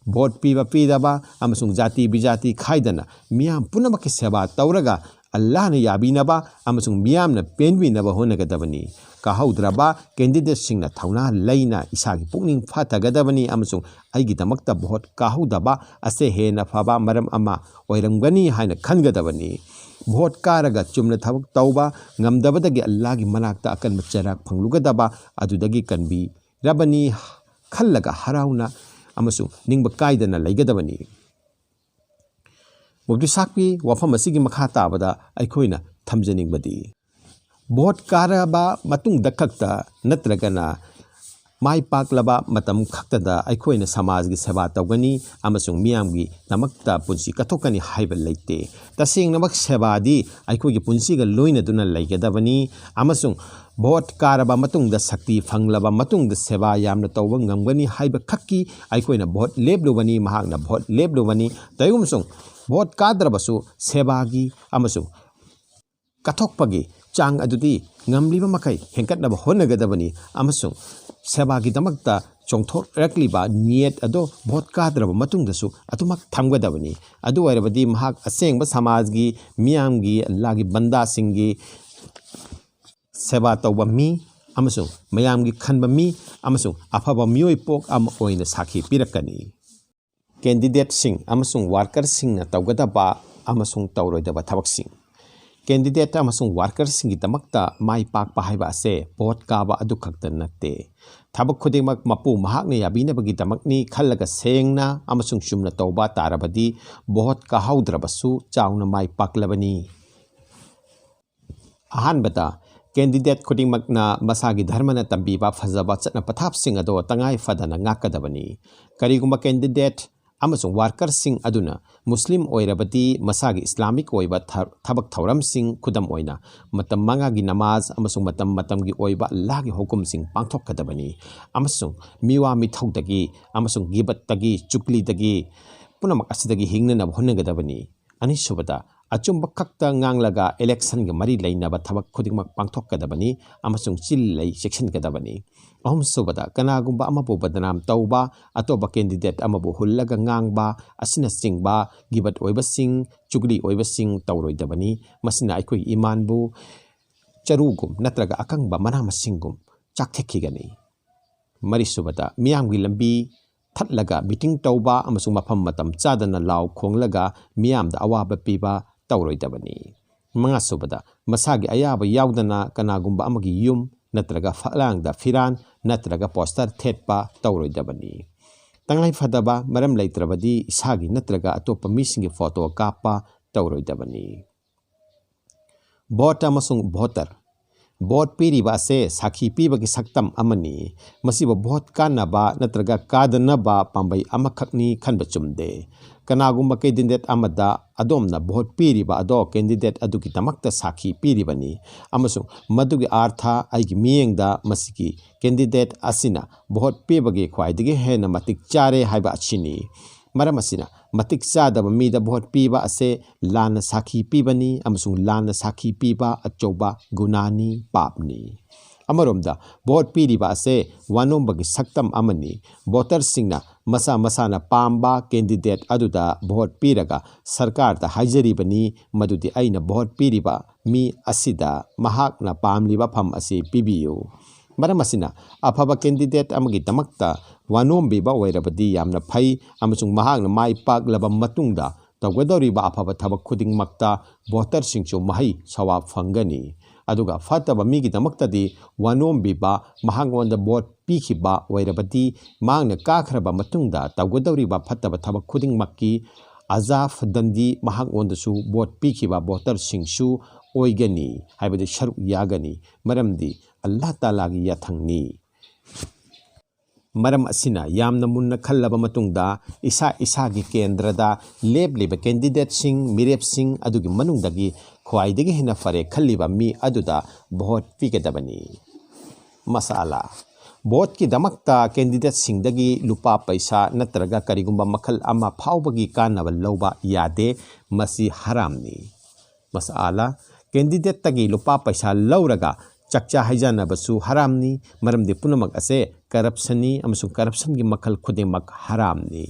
ꯚꯣꯠ ꯄꯤꯕ ꯄꯤꯗꯕ ꯑꯃꯁꯨꯡ ꯖꯥꯇꯤ ꯕꯤꯖꯥꯇꯤ ꯈꯥꯏꯗꯅ ꯃꯤꯌꯥꯝ ꯄꯨꯝꯅꯃꯛꯀꯤ ꯁꯦꯕꯥ ꯇꯧꯔꯒ ꯑꯜꯂꯥꯍꯅ ꯌꯥꯕꯤꯅꯕ ꯑꯃꯁꯨꯡ ꯃꯤꯌꯥꯝꯅ ꯄꯦꯟꯕꯤꯅꯕ ꯍꯣꯠꯅꯒꯗꯕꯅꯤ꯫ ꯀꯥꯍꯧꯗ꯭ꯔꯕ ꯀꯦꯟꯗꯤꯗꯦꯠꯁꯤꯡꯅ ꯊꯧꯅꯥ ꯂꯩꯅ ꯏꯁꯥꯒꯤ ꯄꯨꯛꯅꯤꯡ ꯐꯊꯒꯗꯕꯅꯤ ꯑꯃꯁꯨꯡ ꯑꯩꯒꯤꯗꯃꯛꯇ ꯚꯣꯠ ꯀꯥꯍꯧꯗꯕ ꯑꯁꯦ ꯍꯦꯟꯅ ꯐꯕ ꯃꯔꯝ ꯑꯃ ꯑꯣꯏꯔꯝꯒꯅꯤ ꯍꯥꯏꯅ ꯈꯟꯒꯗꯕꯅꯤ꯫ ꯚꯣꯠ ꯀꯥꯔꯒ ꯆꯨꯝꯅ ꯊꯕꯛ ꯇꯧꯕ ꯉꯝꯗꯕꯗꯒꯤ ꯑꯜꯂꯥꯍꯒꯤ ꯃꯅꯥꯛꯇ ꯑꯀꯟꯕ ꯆꯩꯔꯥꯛ ꯐꯪꯂꯨꯒꯗꯕ ꯑꯗꯨꯗꯒꯤ ꯀꯟꯕꯤꯔꯕꯅꯤ ꯈꯜꯂꯒ ꯍꯔꯥꯎꯅ ꯑꯃꯁꯨꯡ ꯅꯤꯡꯕ ꯀꯥꯏꯗꯅ ꯂꯩꯒꯗꯕꯅꯤ꯫ ꯃꯨꯐꯇꯤ ꯁꯥꯍꯕꯀꯤ ꯋꯥꯐꯝ ꯑꯁꯤꯒꯤ ꯃꯈꯥ ꯇꯥꯕꯗ ꯑꯩꯈꯣꯏꯅ ꯊꯝꯖꯅꯤꯡꯕꯗꯤ, ꯚꯣꯠ ꯀꯥꯔꯕ ꯃꯇꯨꯡꯗ ꯈꯛꯇ ꯅꯠꯇ꯭ꯔꯒꯅ ꯃꯥꯏ ꯄꯥꯛꯂꯕ ꯃꯇꯝ ꯈꯛꯇꯗ ꯑꯩꯈꯣꯏꯅ ꯁꯃꯥꯖꯒꯤ ꯁꯦꯕꯥ ꯇꯧꯒꯅꯤ ꯑꯃꯁꯨꯡ ꯃꯤꯌꯥꯝꯒꯤꯗꯃꯛꯇ ꯄꯨꯟꯁꯤ ꯀꯠꯊꯣꯛꯀꯅꯤ ꯍꯥꯏꯕ ꯂꯩꯇꯦ꯫ ꯇꯁꯦꯡꯅꯃꯛ ꯁꯦꯕꯥꯗꯤ ꯑꯩꯈꯣꯏꯒꯤ ꯄꯨꯟꯁꯤꯒ ꯂꯣꯏꯅꯗꯨꯅ ꯂꯩꯒꯗꯕꯅꯤ ꯑꯃꯁꯨꯡ ꯚꯣꯠ ꯀꯥꯔꯕ ꯃꯇꯨꯡꯗ, ꯁꯛꯇꯤ ꯐꯪꯂꯕ ꯃꯇꯨꯡꯗ ꯁꯦꯕꯥ ꯌꯥꯝꯅ ꯇꯧꯕ ꯉꯝꯒꯅꯤ ꯍꯥꯏꯕ ꯈꯛꯀꯤ ꯑꯩꯈꯣꯏꯅ ꯚꯣꯠ ꯂꯦꯞꯂꯨꯕꯅꯤ, ꯃꯍꯥꯛꯅ ꯚꯣꯠ ꯂꯦꯞꯂꯨꯕꯅꯤ꯫ ꯇꯧꯏꯒꯨꯝꯕꯁꯨꯡ ꯚꯣꯠ ꯀꯥꯗ꯭ꯔꯕꯁꯨ ꯁꯦꯕꯥꯒꯤ ꯑꯃꯁꯨꯡ ꯀꯠꯊꯣꯛꯄꯒꯤ ꯆꯥꯡ ꯑꯗꯨꯗꯤ ꯉꯝꯂꯤꯕ ꯃꯈꯩ ꯍꯦꯟꯒꯠꯅꯕ ꯍꯣꯠꯅꯒꯗꯕꯅꯤ ꯑꯃꯁꯨꯡ ꯁꯦꯕꯥꯒꯤꯗꯃꯛꯇ ꯆꯣꯡꯊꯣꯔꯛꯂꯤꯕ ꯅꯤꯌꯠ ꯑꯗꯣ ꯚꯣꯠ ꯀꯥꯗ꯭ꯔꯕ ꯃꯇꯨꯡꯗꯁꯨ ꯑꯗꯨꯃꯛ ꯊꯝꯒꯗꯕꯅꯤ꯫ ꯑꯗꯨ ꯑꯣꯏꯔꯕꯗꯤ ꯃꯍꯥꯛ ꯑꯁꯦꯡꯕ ꯁꯃꯥꯖꯒꯤ ꯃꯤꯌꯥꯝꯒꯤ, ꯑꯜꯂꯥꯒꯤ ꯕꯟꯗꯥꯁꯤꯡꯒꯤ ꯁꯦꯕꯥ ꯇꯧꯕ ꯃꯤ ꯑꯃꯁꯨꯡ ꯃꯌꯥꯝꯒꯤ ꯈꯟꯕ ꯃꯤ ꯑꯃꯁꯨꯡ ꯑꯐꯕ ꯃꯤꯑꯣꯏ ꯄꯣꯛ ꯑꯃ ꯑꯣꯏꯅ ꯁꯥꯈꯤ ꯄꯤꯔꯛꯀꯅꯤ꯫ ꯀꯦꯟꯗꯤꯗꯦꯠꯁꯤꯡ ꯑꯃꯁꯨꯡ ꯋꯥꯔꯀꯔꯁꯤꯡꯅ ꯇꯧꯒꯗꯕ ꯑꯃꯁꯨꯡ ꯇꯧꯔꯣꯏꯗꯕ ꯊꯕꯛꯁꯤꯡ꯫ ꯀꯦꯟꯗꯤꯗꯦꯠ ꯑꯃꯁꯨꯡ ꯋꯥꯔꯀꯔꯁꯤꯡꯒꯤꯗꯃꯛꯇ ꯃꯥꯏ ꯄꯥꯛꯄ ꯍꯥꯏꯕ ꯑꯁꯦ ꯚꯣꯠ ꯀꯥꯕ ꯑꯗꯨꯈꯛꯇ ꯅꯠꯇꯦ꯫ ꯊꯕꯛ ꯈꯨꯗꯤꯡꯃꯛ ꯃꯄꯨ ꯃꯍꯥꯛꯅ ꯌꯥꯕꯤꯅꯕꯒꯤꯗꯃꯛꯅꯤ ꯈꯜꯂꯒ ꯁꯦꯡꯅ ꯑꯃꯁꯨꯡ ꯆꯨꯝꯅ ꯇꯧꯕ ꯇꯥꯔꯕꯗꯤ ꯚꯣꯠ ꯀꯥꯍꯧꯗ꯭ꯔꯕꯁꯨ ꯆꯥꯎꯅ ꯃꯥꯏ ꯄꯥꯛꯂꯕꯅꯤ꯫ ꯑꯍꯥꯟꯕꯗ, ꯀꯦꯟꯗꯤꯗꯦꯠ ꯈꯨꯗꯤꯡꯃꯛꯅ ꯃꯁꯥꯒꯤ ꯙꯔꯃꯅ ꯇꯝꯕꯤꯕ ꯐꯖꯕ ꯆꯠꯅ ꯄꯊꯥꯞꯁꯤꯡ ꯑꯗꯣ ꯇꯉꯥꯏ ꯐꯗꯅ ꯉꯥꯛꯀꯗꯕꯅꯤ꯫ ꯀꯔꯤꯒꯨꯝꯕ ꯀꯦꯟꯗꯤꯗꯦꯠ ꯑꯃꯁꯨꯡ ꯋꯥꯔꯀꯔꯁꯤꯡ ꯑꯗꯨꯅ ꯃꯨꯁꯂꯤꯝ ꯑꯣꯏꯔꯕꯗꯤ ꯃꯁꯥꯒꯤ ꯏꯁꯂꯥꯃꯤꯛ ꯑꯣꯏꯕ ꯊ-, ꯊꯕꯛ ꯊꯧꯔꯝꯁꯤꯡ, ꯈꯨꯗꯝ ꯑꯣꯏꯅ ꯃꯇꯝ ꯃꯉꯥꯒꯤ ꯅꯃꯥꯖ ꯑꯃꯁꯨꯡ ꯃꯇꯝ ꯃꯇꯝꯒꯤ ꯑꯣꯏꯕ ꯑꯜꯂꯥꯍꯒꯤ ꯍꯨꯀꯨꯝꯁꯤꯡ ꯄꯥꯡꯊꯣꯛꯀꯗꯕꯅꯤ ꯑꯃꯁꯨꯡ ꯃꯤꯋꯥ ꯃꯤꯊꯧꯗꯒꯤ ꯑꯃꯁꯨꯡ ꯒꯤꯕꯠꯇꯒꯤ, ꯆꯨꯒꯂꯤꯗꯒꯤ, ꯄꯨꯝꯅꯃꯛ ꯑꯁꯤꯗꯒꯤ ꯍꯤꯡꯅꯅꯕ ꯍꯣꯠꯅꯒꯗꯕꯅꯤ꯫ ꯑꯅꯤꯁꯨꯕꯗ, ꯑꯆꯨꯝꯕ ꯈꯛꯇ ꯉꯥꯡꯂꯒ ꯏꯂꯦꯛꯁꯟꯒ ꯃꯔꯤ ꯂꯩꯅꯕ ꯊꯕꯛ ꯈꯨꯗꯤꯡꯃꯛ ꯄꯥꯡꯊꯣꯛꯀꯗꯕꯅꯤ ꯑꯃꯁꯨꯡ ꯆꯤꯜ ꯂꯩ ꯆꯦꯛꯁꯤꯟꯒꯗꯕꯅꯤ꯫ ꯑꯍꯨꯝꯁꯨꯕꯗ, ꯀꯅꯥꯒꯨꯝꯕ ꯑꯃꯕꯨ ꯕꯗꯅꯥꯝ ꯇꯧꯕ, ꯑꯇꯣꯞꯄ ꯀꯦꯟꯗꯤꯗꯦꯠ ꯑꯃꯕꯨ ꯍꯨꯜꯂꯒ ꯉꯥꯡꯕ ꯑꯁꯤꯅꯆꯤꯡꯕ ꯒꯤꯕꯠ ꯑꯣꯏꯕꯁꯤꯡ, ꯆꯨꯒꯂꯤ ꯑꯣꯏꯕꯁꯤꯡ ꯇꯧꯔꯣꯏꯗꯕꯅꯤ꯫ ꯃꯁꯤꯅ ꯑꯩꯈꯣꯏꯒꯤ ꯏꯃꯥꯟꯕꯨ ꯆꯔꯨꯒꯨꯝ ꯅꯠꯇ꯭ꯔꯒ ꯑꯀꯪꯕ ꯃꯅꯥ ꯃꯁꯤꯡꯒꯨꯝ ꯆꯥꯛꯊꯦꯛꯈꯤꯒꯅꯤ꯫ ꯃꯔꯤꯁꯨꯕꯗ, ꯃꯤꯌꯥꯝꯒꯤ ꯂꯝꯕꯤ ꯊꯠꯂꯒ ꯃꯤꯇꯤꯡ ꯇꯧꯕ ꯑꯃꯁꯨꯡ ꯃꯐꯝ ꯃꯇꯝ ꯆꯥꯗꯅ ꯂꯥꯎ ꯈꯣꯡꯂꯒ ꯃꯤꯌꯥꯝꯗ ꯑꯋꯥꯕ ꯄꯤꯕ ꯇꯧꯔꯣꯏꯗꯕꯅꯤ꯫ ꯃꯉꯥꯁꯨꯕꯗ, ꯃꯁꯥꯒꯤ ꯑꯌꯥꯕ ꯌꯥꯎꯗꯅ ꯀꯅꯥꯒꯨꯝꯕ ꯑꯃꯒꯤ ꯌꯨꯝ ꯅꯠꯇ꯭ꯔꯒ ꯐꯛꯂꯥꯡꯗ ꯐꯤꯔꯥꯟ ꯅꯠꯇ꯭ꯔꯒ ꯄꯣꯁꯇꯔ ꯊꯦꯠꯄ ꯇꯧꯔꯣꯏꯗꯕꯅꯤ꯫ ꯇꯉꯥꯏ ꯐꯗꯕ ꯃꯔꯝ ꯂꯩꯇ꯭ꯔꯕꯗꯤ ꯏꯁꯥꯒꯤ ꯅꯠꯇ꯭ꯔꯒ ꯑꯇꯣꯞꯄ ꯃꯤꯁꯤꯡꯒꯤ ꯐꯣꯇꯣ ꯀꯥꯞꯄ ꯇꯧꯔꯣꯏꯗꯕꯅꯤ꯫ ꯚꯣꯠ ꯑꯃꯁꯨꯡ ꯚꯣꯇꯔ꯫ ꯚꯣꯠ ꯄꯤꯔꯤꯕ ꯑꯁꯦ ꯁꯥꯈꯤ ꯄꯤꯕꯒꯤ ꯁꯛꯇꯝ ꯑꯃꯅꯤ꯫ ꯃꯁꯤꯕꯨ ꯚꯣꯠ ꯀꯥꯟꯅꯕ ꯅꯠꯇ꯭ꯔꯒ ꯀꯥꯗꯅꯕ ꯄꯥꯝꯕꯩ ꯑꯃꯈꯛꯅꯤ ꯈꯟꯕ ꯆꯨꯝꯗꯦ꯫ ꯀꯅꯥꯒꯨꯝꯕ ꯀꯦꯟꯗꯤꯗꯦꯠ ꯑꯃꯗ ꯑꯗꯣꯝꯅ ꯚꯣꯠ ꯄꯤꯔꯤꯕ ꯑꯗꯣ ꯀꯦꯟꯗꯤꯗꯦꯠ ꯑꯗꯨꯒꯤꯗꯃꯛꯇ ꯁꯥꯈꯤ ꯄꯤꯔꯤꯕꯅꯤ ꯑꯃꯁꯨꯡ ꯃꯗꯨꯒꯤ ꯑꯥꯔꯊ ꯑꯩꯒꯤ ꯃꯤꯠꯌꯦꯡꯗ ꯃꯁꯤꯒꯤ ꯀꯦꯟꯗꯤꯗꯦꯠ ꯑꯁꯤꯅ ꯚꯣꯠ ꯄꯤꯕꯒꯤ ꯈ꯭ꯋꯥꯏꯗꯒꯤ ꯍꯦꯟꯅ ꯃꯇꯤꯛ ꯆꯥꯔꯦ ꯍꯥꯏꯕ ꯑꯁꯤꯅꯤ꯫ ꯃꯔꯝ ꯑꯁꯤꯅ, ꯃꯇꯤꯛ ꯆꯥꯗꯕ ꯃꯤꯗ ꯚꯣꯠ ꯄꯤꯕ ꯑꯁꯦ ꯂꯥꯟꯅ ꯁꯥꯈꯤ ꯄꯤꯕꯅꯤ ꯑꯃꯁꯨꯡ ꯂꯥꯟꯅ ꯁꯥꯈꯤ ꯄꯤꯕ ꯑꯆꯧꯕ ꯒꯨꯅꯥꯅꯤ, ꯄꯥꯞꯅꯤ꯫ ꯑꯃꯔꯣꯝꯗ, ꯚꯣꯠ ꯄꯤꯔꯤꯕ ꯑꯁꯦ ꯋꯥꯅꯣꯝꯕꯒꯤ ꯁꯛꯇꯝ ꯑꯃꯅꯤ꯫ ꯚꯣꯇꯔꯁꯤꯡꯅ ꯃꯁꯥ ꯃꯁꯥꯅ ꯄꯥꯝꯕ ꯀꯦꯟꯗꯤꯗꯦꯠ ꯑꯗꯨꯗ ꯚꯣꯠ ꯄꯤꯔꯒ ꯁꯔꯀꯥꯔꯗ ꯍꯥꯏꯖꯔꯤꯕꯅꯤ, ꯃꯗꯨꯗꯤ ꯑꯩꯅ ꯚꯣꯠ ꯄꯤꯔꯤꯕ ꯃꯤ ꯑꯁꯤꯗ ꯃꯍꯥꯛꯅ ꯄꯥꯝꯂꯤꯕ ꯐꯝ ꯑꯁꯤ ꯄꯤꯕꯤꯌꯨ꯫ ꯃꯔꯝ ꯑꯁꯤꯅ, ꯑꯐꯕ ꯀꯦꯟꯗꯤꯗꯦꯠ ꯑꯃꯒꯤꯗꯃꯛꯇ ꯋꯥꯅꯣꯝꯕꯤꯕ ꯑꯣꯏꯔꯕꯗꯤ ꯌꯥꯝꯅ ꯐꯩ, ꯑꯃꯁꯨꯡ ꯃꯍꯥꯛꯅ ꯃꯥꯏ ꯄꯥꯛꯂꯕ ꯃꯇꯨꯡꯗ ꯇꯧꯒꯗꯧꯔꯤꯕ ꯑꯐꯕ ꯊꯕꯛ ꯈꯨꯗꯤꯡꯃꯛꯇ ꯚꯣꯇꯔꯁꯤꯡꯁꯨ ꯃꯍꯩ ꯁꯋꯥ ꯐꯪꯒꯅꯤ꯫ ꯑꯗꯨꯒ ꯐꯠꯇꯕ ꯃꯤꯒꯤꯗꯃꯛꯇꯗꯤ ꯋꯥꯅꯣꯝꯕꯤꯕ, ꯃꯍꯥꯛꯉꯣꯟꯗ ꯚꯣꯠ ꯄꯤꯈꯤꯕ ꯑꯣꯏꯔꯕꯗꯤ, ꯃꯍꯥꯛꯅ ꯀꯥꯈ꯭ꯔꯕ ꯃꯇꯨꯡꯗ ꯇꯧꯒꯗꯧꯔꯤꯕ ꯐꯠꯇꯕ ꯊꯕꯛ ꯈꯨꯗꯤꯡꯃꯛꯀꯤ ꯑꯖꯥꯐ ꯗꯟꯗꯤ ꯃꯍꯥꯛꯉꯣꯟꯗꯁꯨ ꯚꯣꯠ ꯄꯤꯈꯤꯕ ꯚꯣꯇꯔꯁꯤꯡꯁꯨ ꯑꯣꯏꯒꯅꯤ, ꯍꯥꯏꯕꯗꯤ ꯁꯔꯨꯛ ꯌꯥꯒꯅꯤ, ꯃꯔꯝꯗꯤ ꯑꯜꯂꯥꯍ ꯇꯥꯂꯥꯒꯤ ꯌꯥꯊꯪꯅꯤ꯫ ꯃꯔꯝ ꯑꯁꯤꯅ, ꯌꯥꯝꯅ ꯃꯨꯟꯅ ꯈꯜꯂꯕ ꯃꯇꯨꯡꯗ, ꯏꯁꯥ ꯏꯁꯥꯒꯤ ꯀꯦꯟꯗ꯭ꯔꯗ ꯂꯦꯞꯂꯤꯕ ꯀꯦꯟꯗꯤꯗꯦꯠꯁꯤꯡ, ꯃꯤꯔꯦꯞꯁꯤꯡ ꯑꯗꯨꯒꯤ ꯃꯅꯨꯡꯗꯒꯤ ꯈ꯭ꯋꯥꯏꯗꯒꯤ ꯍꯦꯟꯅ ꯐꯔꯦ ꯈꯜꯂꯤꯕ ꯃꯤ ꯑꯗꯨꯗ ꯚꯣꯠ ꯄꯤꯒꯗꯕꯅꯤ꯫ ꯃꯁꯥꯂꯥ: ꯚꯣꯠꯀꯤꯗꯃꯛꯇ ꯀꯦꯟꯗꯤꯗꯦꯠꯁꯤꯡꯗꯒꯤ ꯂꯨꯄꯥ ꯄꯩꯁꯥ ꯅꯠꯇ꯭ꯔꯒ ꯀꯔꯤꯒꯨꯝꯕ ꯃꯈꯜ ꯑꯃ ꯐꯥꯎꯕꯒꯤ ꯀꯥꯟꯅꯕ ꯂꯧꯕ ꯌꯥꯗꯦ꯫ ꯃꯁꯤ ꯍꯔꯥꯝꯅꯤ꯫ ꯃꯁꯥꯂꯥ: ꯀꯦꯟꯗꯤꯗꯦꯠꯇꯒꯤ ꯂꯨꯄꯥ ꯄꯩꯁꯥ ꯂꯧꯔꯒ ꯆꯥꯛꯆꯥ ꯍꯩꯖꯥꯟꯅꯕꯁꯨ ꯍꯔꯥꯝꯅꯤ, ꯃꯔꯝꯗꯤ ꯄꯨꯝꯅꯃꯛ ꯑꯁꯦ ꯀꯔꯞꯁꯟꯅꯤ, ꯑꯃꯁꯨꯡ ꯀꯔꯞꯁꯟꯒꯤ ꯃꯈꯜ ꯈꯨꯗꯤꯡꯃꯛ ꯍꯔꯥꯝꯅꯤ꯫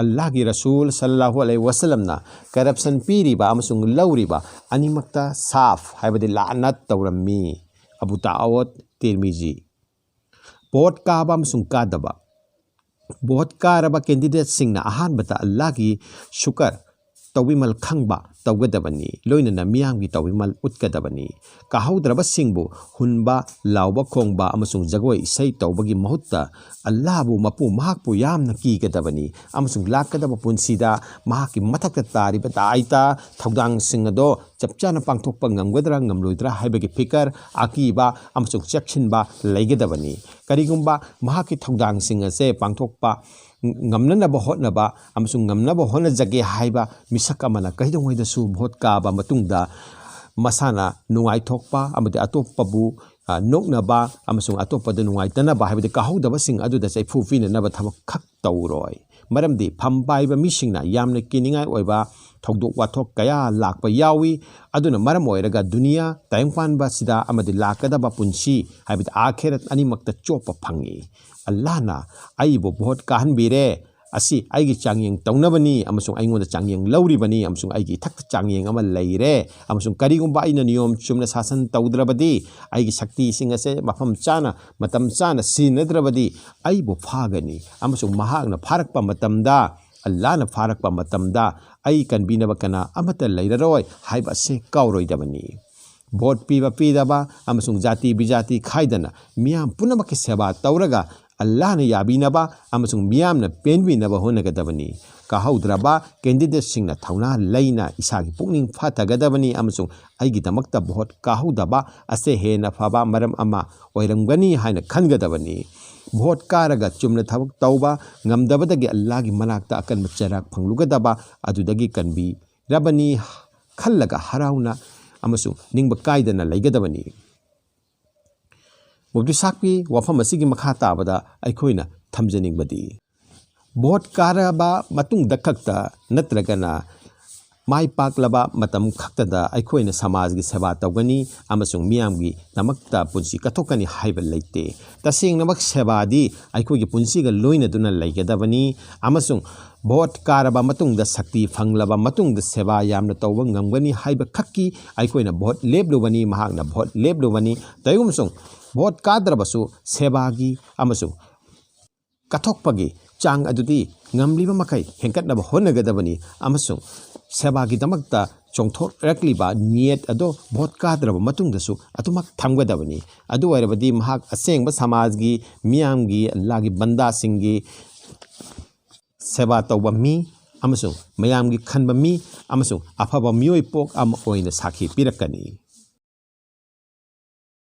ꯑꯜꯂꯥꯍꯒꯤ ꯔꯁꯨꯜ ꯁꯜꯂꯜꯂꯥꯍꯨ ꯑꯂꯩꯍꯤ ꯋꯁꯜꯂꯝꯅ ꯀꯔꯞꯁꯟ ꯄꯤꯔꯤꯕ ꯑꯃꯁꯨꯡ ꯂꯧꯔꯤꯕ ꯑꯅꯤꯃꯛꯇ ꯁꯥꯐ, ꯍꯥꯏꯕꯗꯤ ꯂꯥꯅꯠ ꯇꯧꯔꯝꯃꯤ꯫ ꯑꯕꯨ ꯗꯥꯎꯗ, ꯇꯤꯔꯃꯤꯖꯤ꯫ ꯚꯣꯠ ꯀꯥꯕ ꯑꯃꯁꯨꯡ ꯀꯥꯗꯕ꯫ ꯚꯣꯠ ꯀꯥꯔꯕ ꯀꯦꯟꯗꯤꯗꯦꯠꯁꯤꯡꯅ ꯑꯍꯥꯟꯕꯗ ꯑꯜꯂꯥꯍꯒꯤ ꯁꯨꯀꯔ, ꯇꯧꯕꯤꯃꯜ ꯈꯪꯕ ꯇꯧꯒꯗꯕꯅꯤ, ꯂꯣꯏꯅꯅ ꯃꯤꯌꯥꯝꯒꯤ ꯇꯧꯕꯤꯃꯜ ꯎꯠꯀꯗꯕꯅꯤ꯫ ꯀꯥꯍꯧꯗ꯭ꯔꯕꯁꯤꯡꯕꯨ ꯍꯨꯟꯕ, ꯂꯥꯎꯕ ꯈꯣꯡꯕ ꯑꯃꯁꯨꯡ ꯖꯒꯣꯏ ꯏꯁꯩ ꯇꯧꯕꯒꯤ ꯃꯍꯨꯠꯇ, ꯑꯜꯂꯥꯍꯕꯨ ꯃꯄꯨ ꯃꯍꯥꯛꯄꯨ ꯌꯥꯝꯅ ꯀꯤꯒꯗꯕꯅꯤ ꯑꯃꯁꯨꯡ ꯂꯥꯛꯀꯗꯕ ꯄꯨꯟꯁꯤꯗ ꯃꯍꯥꯛꯀꯤ ꯃꯊꯛꯇ ꯇꯥꯔꯤꯕ ꯗꯥꯏꯇ ꯊꯧꯗꯥꯡꯁꯤꯡ ꯑꯗꯣ ꯆꯞ ꯆꯥꯅ ꯄꯥꯡꯊꯣꯛꯄ ꯉꯝꯒꯗ꯭ꯔꯥ ꯉꯝꯂꯣꯏꯗ꯭ꯔꯥ ꯍꯥꯏꯕꯒꯤ ꯐꯤꯀꯔ, ꯑꯀꯤꯕ ꯑꯃꯁꯨꯡ ꯆꯦꯛꯁꯤꯟꯕ ꯂꯩꯒꯗꯕꯅꯤ꯫ ꯀꯔꯤꯒꯨꯝꯕ ꯃꯍꯥꯛꯀꯤ ꯊꯧꯗꯥꯡꯁꯤꯡ ꯑꯁꯦ ꯄꯥꯡꯊꯣꯛꯄ ꯉꯝꯅꯅꯕ ꯍꯣꯠꯅꯕ ꯑꯃꯁꯨꯡ ꯉꯝꯅꯕ ꯍꯣꯠꯅꯖꯒꯦ ꯍꯥꯏꯕ ꯃꯤꯁꯛ ꯑꯃꯅ ꯀꯩꯗꯧꯉꯩꯗꯁꯨ ꯚꯣꯠ ꯀꯥꯕ ꯃꯇꯨꯡꯗ ꯃꯁꯥꯅ ꯅꯨꯡꯉꯥꯏꯊꯣꯛꯄ ꯑꯃꯗꯤ ꯑꯇꯣꯞꯄꯕꯨ, ꯑ, ꯅꯣꯛꯅꯕ ꯑꯃꯁꯨꯡ ꯑꯇꯣꯞꯄꯗ ꯅꯨꯡꯉꯥꯏꯇꯅꯕ, ꯍꯥꯏꯕꯗꯤ ꯀꯥꯍꯧꯗꯕꯁꯤꯡ ꯑꯗꯨꯗ ꯆꯩꯐꯨ ꯄꯤꯅꯅꯕ ꯊꯕꯛ ꯈꯛ ꯇꯧꯔꯣꯏ꯫ ꯃꯔꯝꯗꯤ ꯐꯝ ꯄꯥꯏꯕ ꯃꯤꯁꯤꯡꯅ ꯌꯥꯝꯅ ꯀꯤꯅꯤꯡꯉꯥꯏ ꯑꯣꯏꯕ ꯊꯧꯗꯣꯛ ꯋꯥꯊꯣꯛ ꯀꯌꯥ ꯂꯥꯛꯄ ꯌꯥꯎꯏ꯫ ꯑꯗꯨꯅ ꯃꯔꯝ ꯑꯣꯏꯔꯒ ꯗꯨꯅꯤꯌꯥ, ꯇꯥꯏꯕꯪꯄꯥꯟꯕ ꯑꯁꯤꯗ ꯑꯃꯗꯤ ꯂꯥꯛꯀꯗꯕ ꯄꯨꯟꯁꯤ, ꯍꯥꯏꯕꯗꯤ ꯑꯥꯈꯦꯔꯠ, ꯑꯅꯤꯃꯛꯇ ꯆꯣꯞꯄ ꯐꯪꯏ꯫ ꯑꯜꯂꯥꯍꯅ ꯑꯩꯕꯨ ꯚꯣꯠ ꯀꯥꯍꯟꯕꯤꯔꯦ, ꯑꯁꯤ ꯑꯩꯒꯤ ꯆꯥꯡꯌꯦꯡ ꯇꯧꯅꯕꯅꯤ ꯑꯃꯁꯨꯡ ꯑꯩꯉꯣꯟꯗ ꯆꯥꯡꯌꯦꯡ ꯂꯧꯔꯤꯕꯅꯤ ꯑꯃꯁꯨꯡ ꯑꯩꯒꯤ ꯏꯊꯛꯇ ꯆꯥꯡꯌꯦꯡ ꯑꯃ ꯂꯩꯔꯦ, ꯑꯃꯁꯨꯡ ꯀꯔꯤꯒꯨꯝꯕ ꯑꯩꯅ ꯅꯤꯌꯣꯝ ꯆꯨꯝꯅ ꯁꯥꯁꯟ ꯇꯧꯗ꯭ꯔꯕꯗꯤ, ꯑꯩꯒꯤ ꯁꯛꯇꯤꯁꯤꯡ ꯑꯁꯦ ꯃꯐꯝ ꯆꯥꯅ, ꯃꯇꯝ ꯆꯥꯅ ꯁꯤꯖꯤꯟꯅꯗ꯭ꯔꯕꯗꯤ, ꯑꯩꯕꯨ ꯐꯥꯒꯅꯤ ꯑꯃꯁꯨꯡ ꯃꯍꯥꯛꯅ ꯐꯥꯔꯛꯄ ꯃꯇꯝꯗ, ꯑꯜꯂꯥꯍꯅ ꯐꯥꯔꯛꯄ ꯃꯇꯝꯗ, ꯑꯩ ꯀꯟꯕꯤꯅꯕ ꯀꯅꯥ ꯑꯃꯠꯇ ꯂꯩꯔꯔꯣꯏ ꯍꯥꯏꯕ ꯑꯁꯤ ꯀꯥꯎꯔꯣꯏꯗꯕꯅꯤ꯫ ꯚꯣꯠ ꯄꯤꯕ ꯄꯤꯗꯕ ꯑꯃꯁꯨꯡ ꯖꯥꯇꯤ ꯕꯤꯖꯥꯇꯤ ꯈꯥꯏꯗꯅ ꯃꯤꯌꯥꯝ ꯄꯨꯝꯅꯃꯛꯀꯤ ꯁꯦꯕꯥ ꯇꯧꯔꯒ ꯑꯜꯂꯥꯍꯅ ꯌꯥꯕꯤꯅꯕ ꯑꯃꯁꯨꯡ ꯃꯤꯌꯥꯝꯅ ꯄꯦꯟꯕꯤꯅꯕ ꯍꯣꯠꯅꯒꯗꯕꯅꯤ꯫ ꯀꯥꯍꯧꯗ꯭ꯔꯕ ꯀꯦꯟꯗꯤꯗꯦꯠꯁꯤꯡꯅ ꯊꯧꯅꯥ ꯂꯩꯅ ꯏꯁꯥꯒꯤ ꯄꯨꯛꯅꯤꯡ ꯐꯥꯊꯒꯗꯕꯅꯤ ꯑꯃꯁꯨꯡ ꯑꯩꯒꯤꯗꯃꯛꯇ ꯚꯣꯠ ꯀꯥꯍꯧꯗꯕ ꯑꯁꯦ ꯍꯦꯟꯅ ꯐꯕ ꯃꯔꯝ ꯑꯃ ꯑꯣꯏꯔꯝꯒꯅꯤ ꯍꯥꯏꯅ ꯈꯟꯒꯗꯕꯅꯤ꯫ ꯚꯣꯠ ꯀꯥꯔꯒ ꯆꯨꯝꯅ ꯊꯕꯛ ꯇꯧꯕ ꯉꯝꯗꯕꯗꯒꯤ ꯑꯜꯂꯥꯍꯒꯤ ꯃꯅꯥꯛꯇ ꯑꯀꯟꯕ ꯆꯩꯔꯥꯛ ꯐꯪꯂꯨꯒꯗꯕ ꯑꯗꯨꯗꯒꯤ ꯀꯟꯕꯤꯔꯕꯅꯤ ꯈꯜꯂꯒ ꯍꯔꯥꯎꯅ ꯑꯃꯁꯨꯡ ꯅꯤꯡꯕ ꯀꯥꯏꯗꯅ ꯂꯩꯒꯗꯕꯅꯤ꯫ ꯃꯨꯐꯇꯤ ꯁꯥꯍꯕꯀꯤ ꯋꯥꯐꯝ ꯑꯁꯤꯒꯤ ꯃꯈꯥ ꯇꯥꯕꯗ ꯑꯩꯈꯣꯏꯅ ꯊꯝꯖꯅꯤꯡꯕꯗꯤ, ꯚꯣꯠ ꯀꯥꯔꯕ ꯃꯇꯨꯡꯗ ꯈꯛꯇ ꯅꯠꯇ꯭ꯔꯒꯅ ꯃꯥꯏ ꯄꯥꯛꯂꯕ ꯃꯇꯝ ꯈꯛꯇꯗ ꯑꯩꯈꯣꯏꯅ ꯁꯃꯥꯖꯒꯤ ꯁꯦꯕꯥ ꯇꯧꯒꯅꯤ ꯑꯃꯁꯨꯡ ꯃꯤꯌꯥꯝꯒꯤꯗꯃꯛꯇ ꯄꯨꯟꯁꯤ ꯀꯠꯊꯣꯛꯀꯅꯤ ꯍꯥꯏꯕ ꯂꯩꯇꯦ꯫ ꯇꯁꯦꯡꯅꯃꯛ ꯁꯦꯕꯥꯗꯤ ꯑꯩꯈꯣꯏꯒꯤ ꯄꯨꯟꯁꯤꯒ ꯂꯣꯏꯅꯗꯨꯅ ꯂꯩꯒꯗꯕꯅꯤ ꯑꯃꯁꯨꯡ ꯚꯣꯠ ꯀꯥꯔꯕ ꯃꯇꯨꯡꯗ, ꯁꯛꯇꯤ ꯐꯪꯂꯕ ꯃꯇꯨꯡꯗ ꯁꯦꯕꯥ ꯌꯥꯝꯅ ꯇꯧꯕ ꯉꯝꯒꯅꯤ ꯍꯥꯏꯕ ꯈꯛꯀꯤ ꯑꯩꯈꯣꯏꯅ ꯚꯣꯠ ꯂꯦꯞꯂꯨꯕꯅꯤ, ꯃꯍꯥꯛꯅ ꯚꯣꯠ ꯂꯦꯞꯂꯨꯕꯅꯤ꯫ ꯇꯧꯏꯒꯨꯝꯁꯨꯡ ꯚꯣꯠ ꯀꯥꯗ꯭ꯔꯕꯁꯨ ꯁꯦꯕꯥꯒꯤ ꯑꯃꯁꯨꯡ ꯀꯠꯊꯣꯛꯄꯒꯤ ꯆꯥꯡ ꯑꯗꯨꯗꯤ ꯉꯝꯂꯤꯕ ꯃꯈꯩ ꯍꯦꯟꯒꯠꯅꯕ ꯍꯣꯠꯅꯒꯗꯕꯅꯤ ꯑꯃꯁꯨꯡ ꯁꯦꯕꯥꯒꯤꯗꯃꯛꯇ ꯆꯣꯡꯊꯣꯔꯛꯂꯤꯕ ꯅꯤꯌꯠ ꯑꯗꯣ ꯚꯣꯠ ꯀꯥꯗ꯭ꯔꯕ ꯃꯇꯨꯡꯗꯁꯨ ꯑꯗꯨꯃꯛ ꯊꯝꯒꯗꯕꯅꯤ꯫ ꯑꯗꯨ ꯑꯣꯏꯔꯕꯗꯤ ꯃꯍꯥꯛ ꯑꯁꯦꯡꯕ ꯁꯃꯥꯖꯒꯤ, ꯃꯤꯌꯥꯝꯒꯤ, ꯑꯜꯂꯥꯍꯒꯤ ꯕꯟꯗꯥꯁꯤꯡꯒꯤ ꯁꯦꯕꯥ ꯇꯧꯕ ꯃꯤ ꯑꯃꯁꯨꯡ ꯃꯌꯥꯝꯒꯤ ꯈꯟꯕ ꯃꯤ ꯑꯃꯁꯨꯡ ꯑꯐꯕ ꯃꯤꯑꯣꯏ ꯄꯣꯛ ꯑꯃ ꯑꯣꯏꯅ ꯁꯥꯈꯤ ꯄꯤꯔꯛꯀꯅꯤ꯫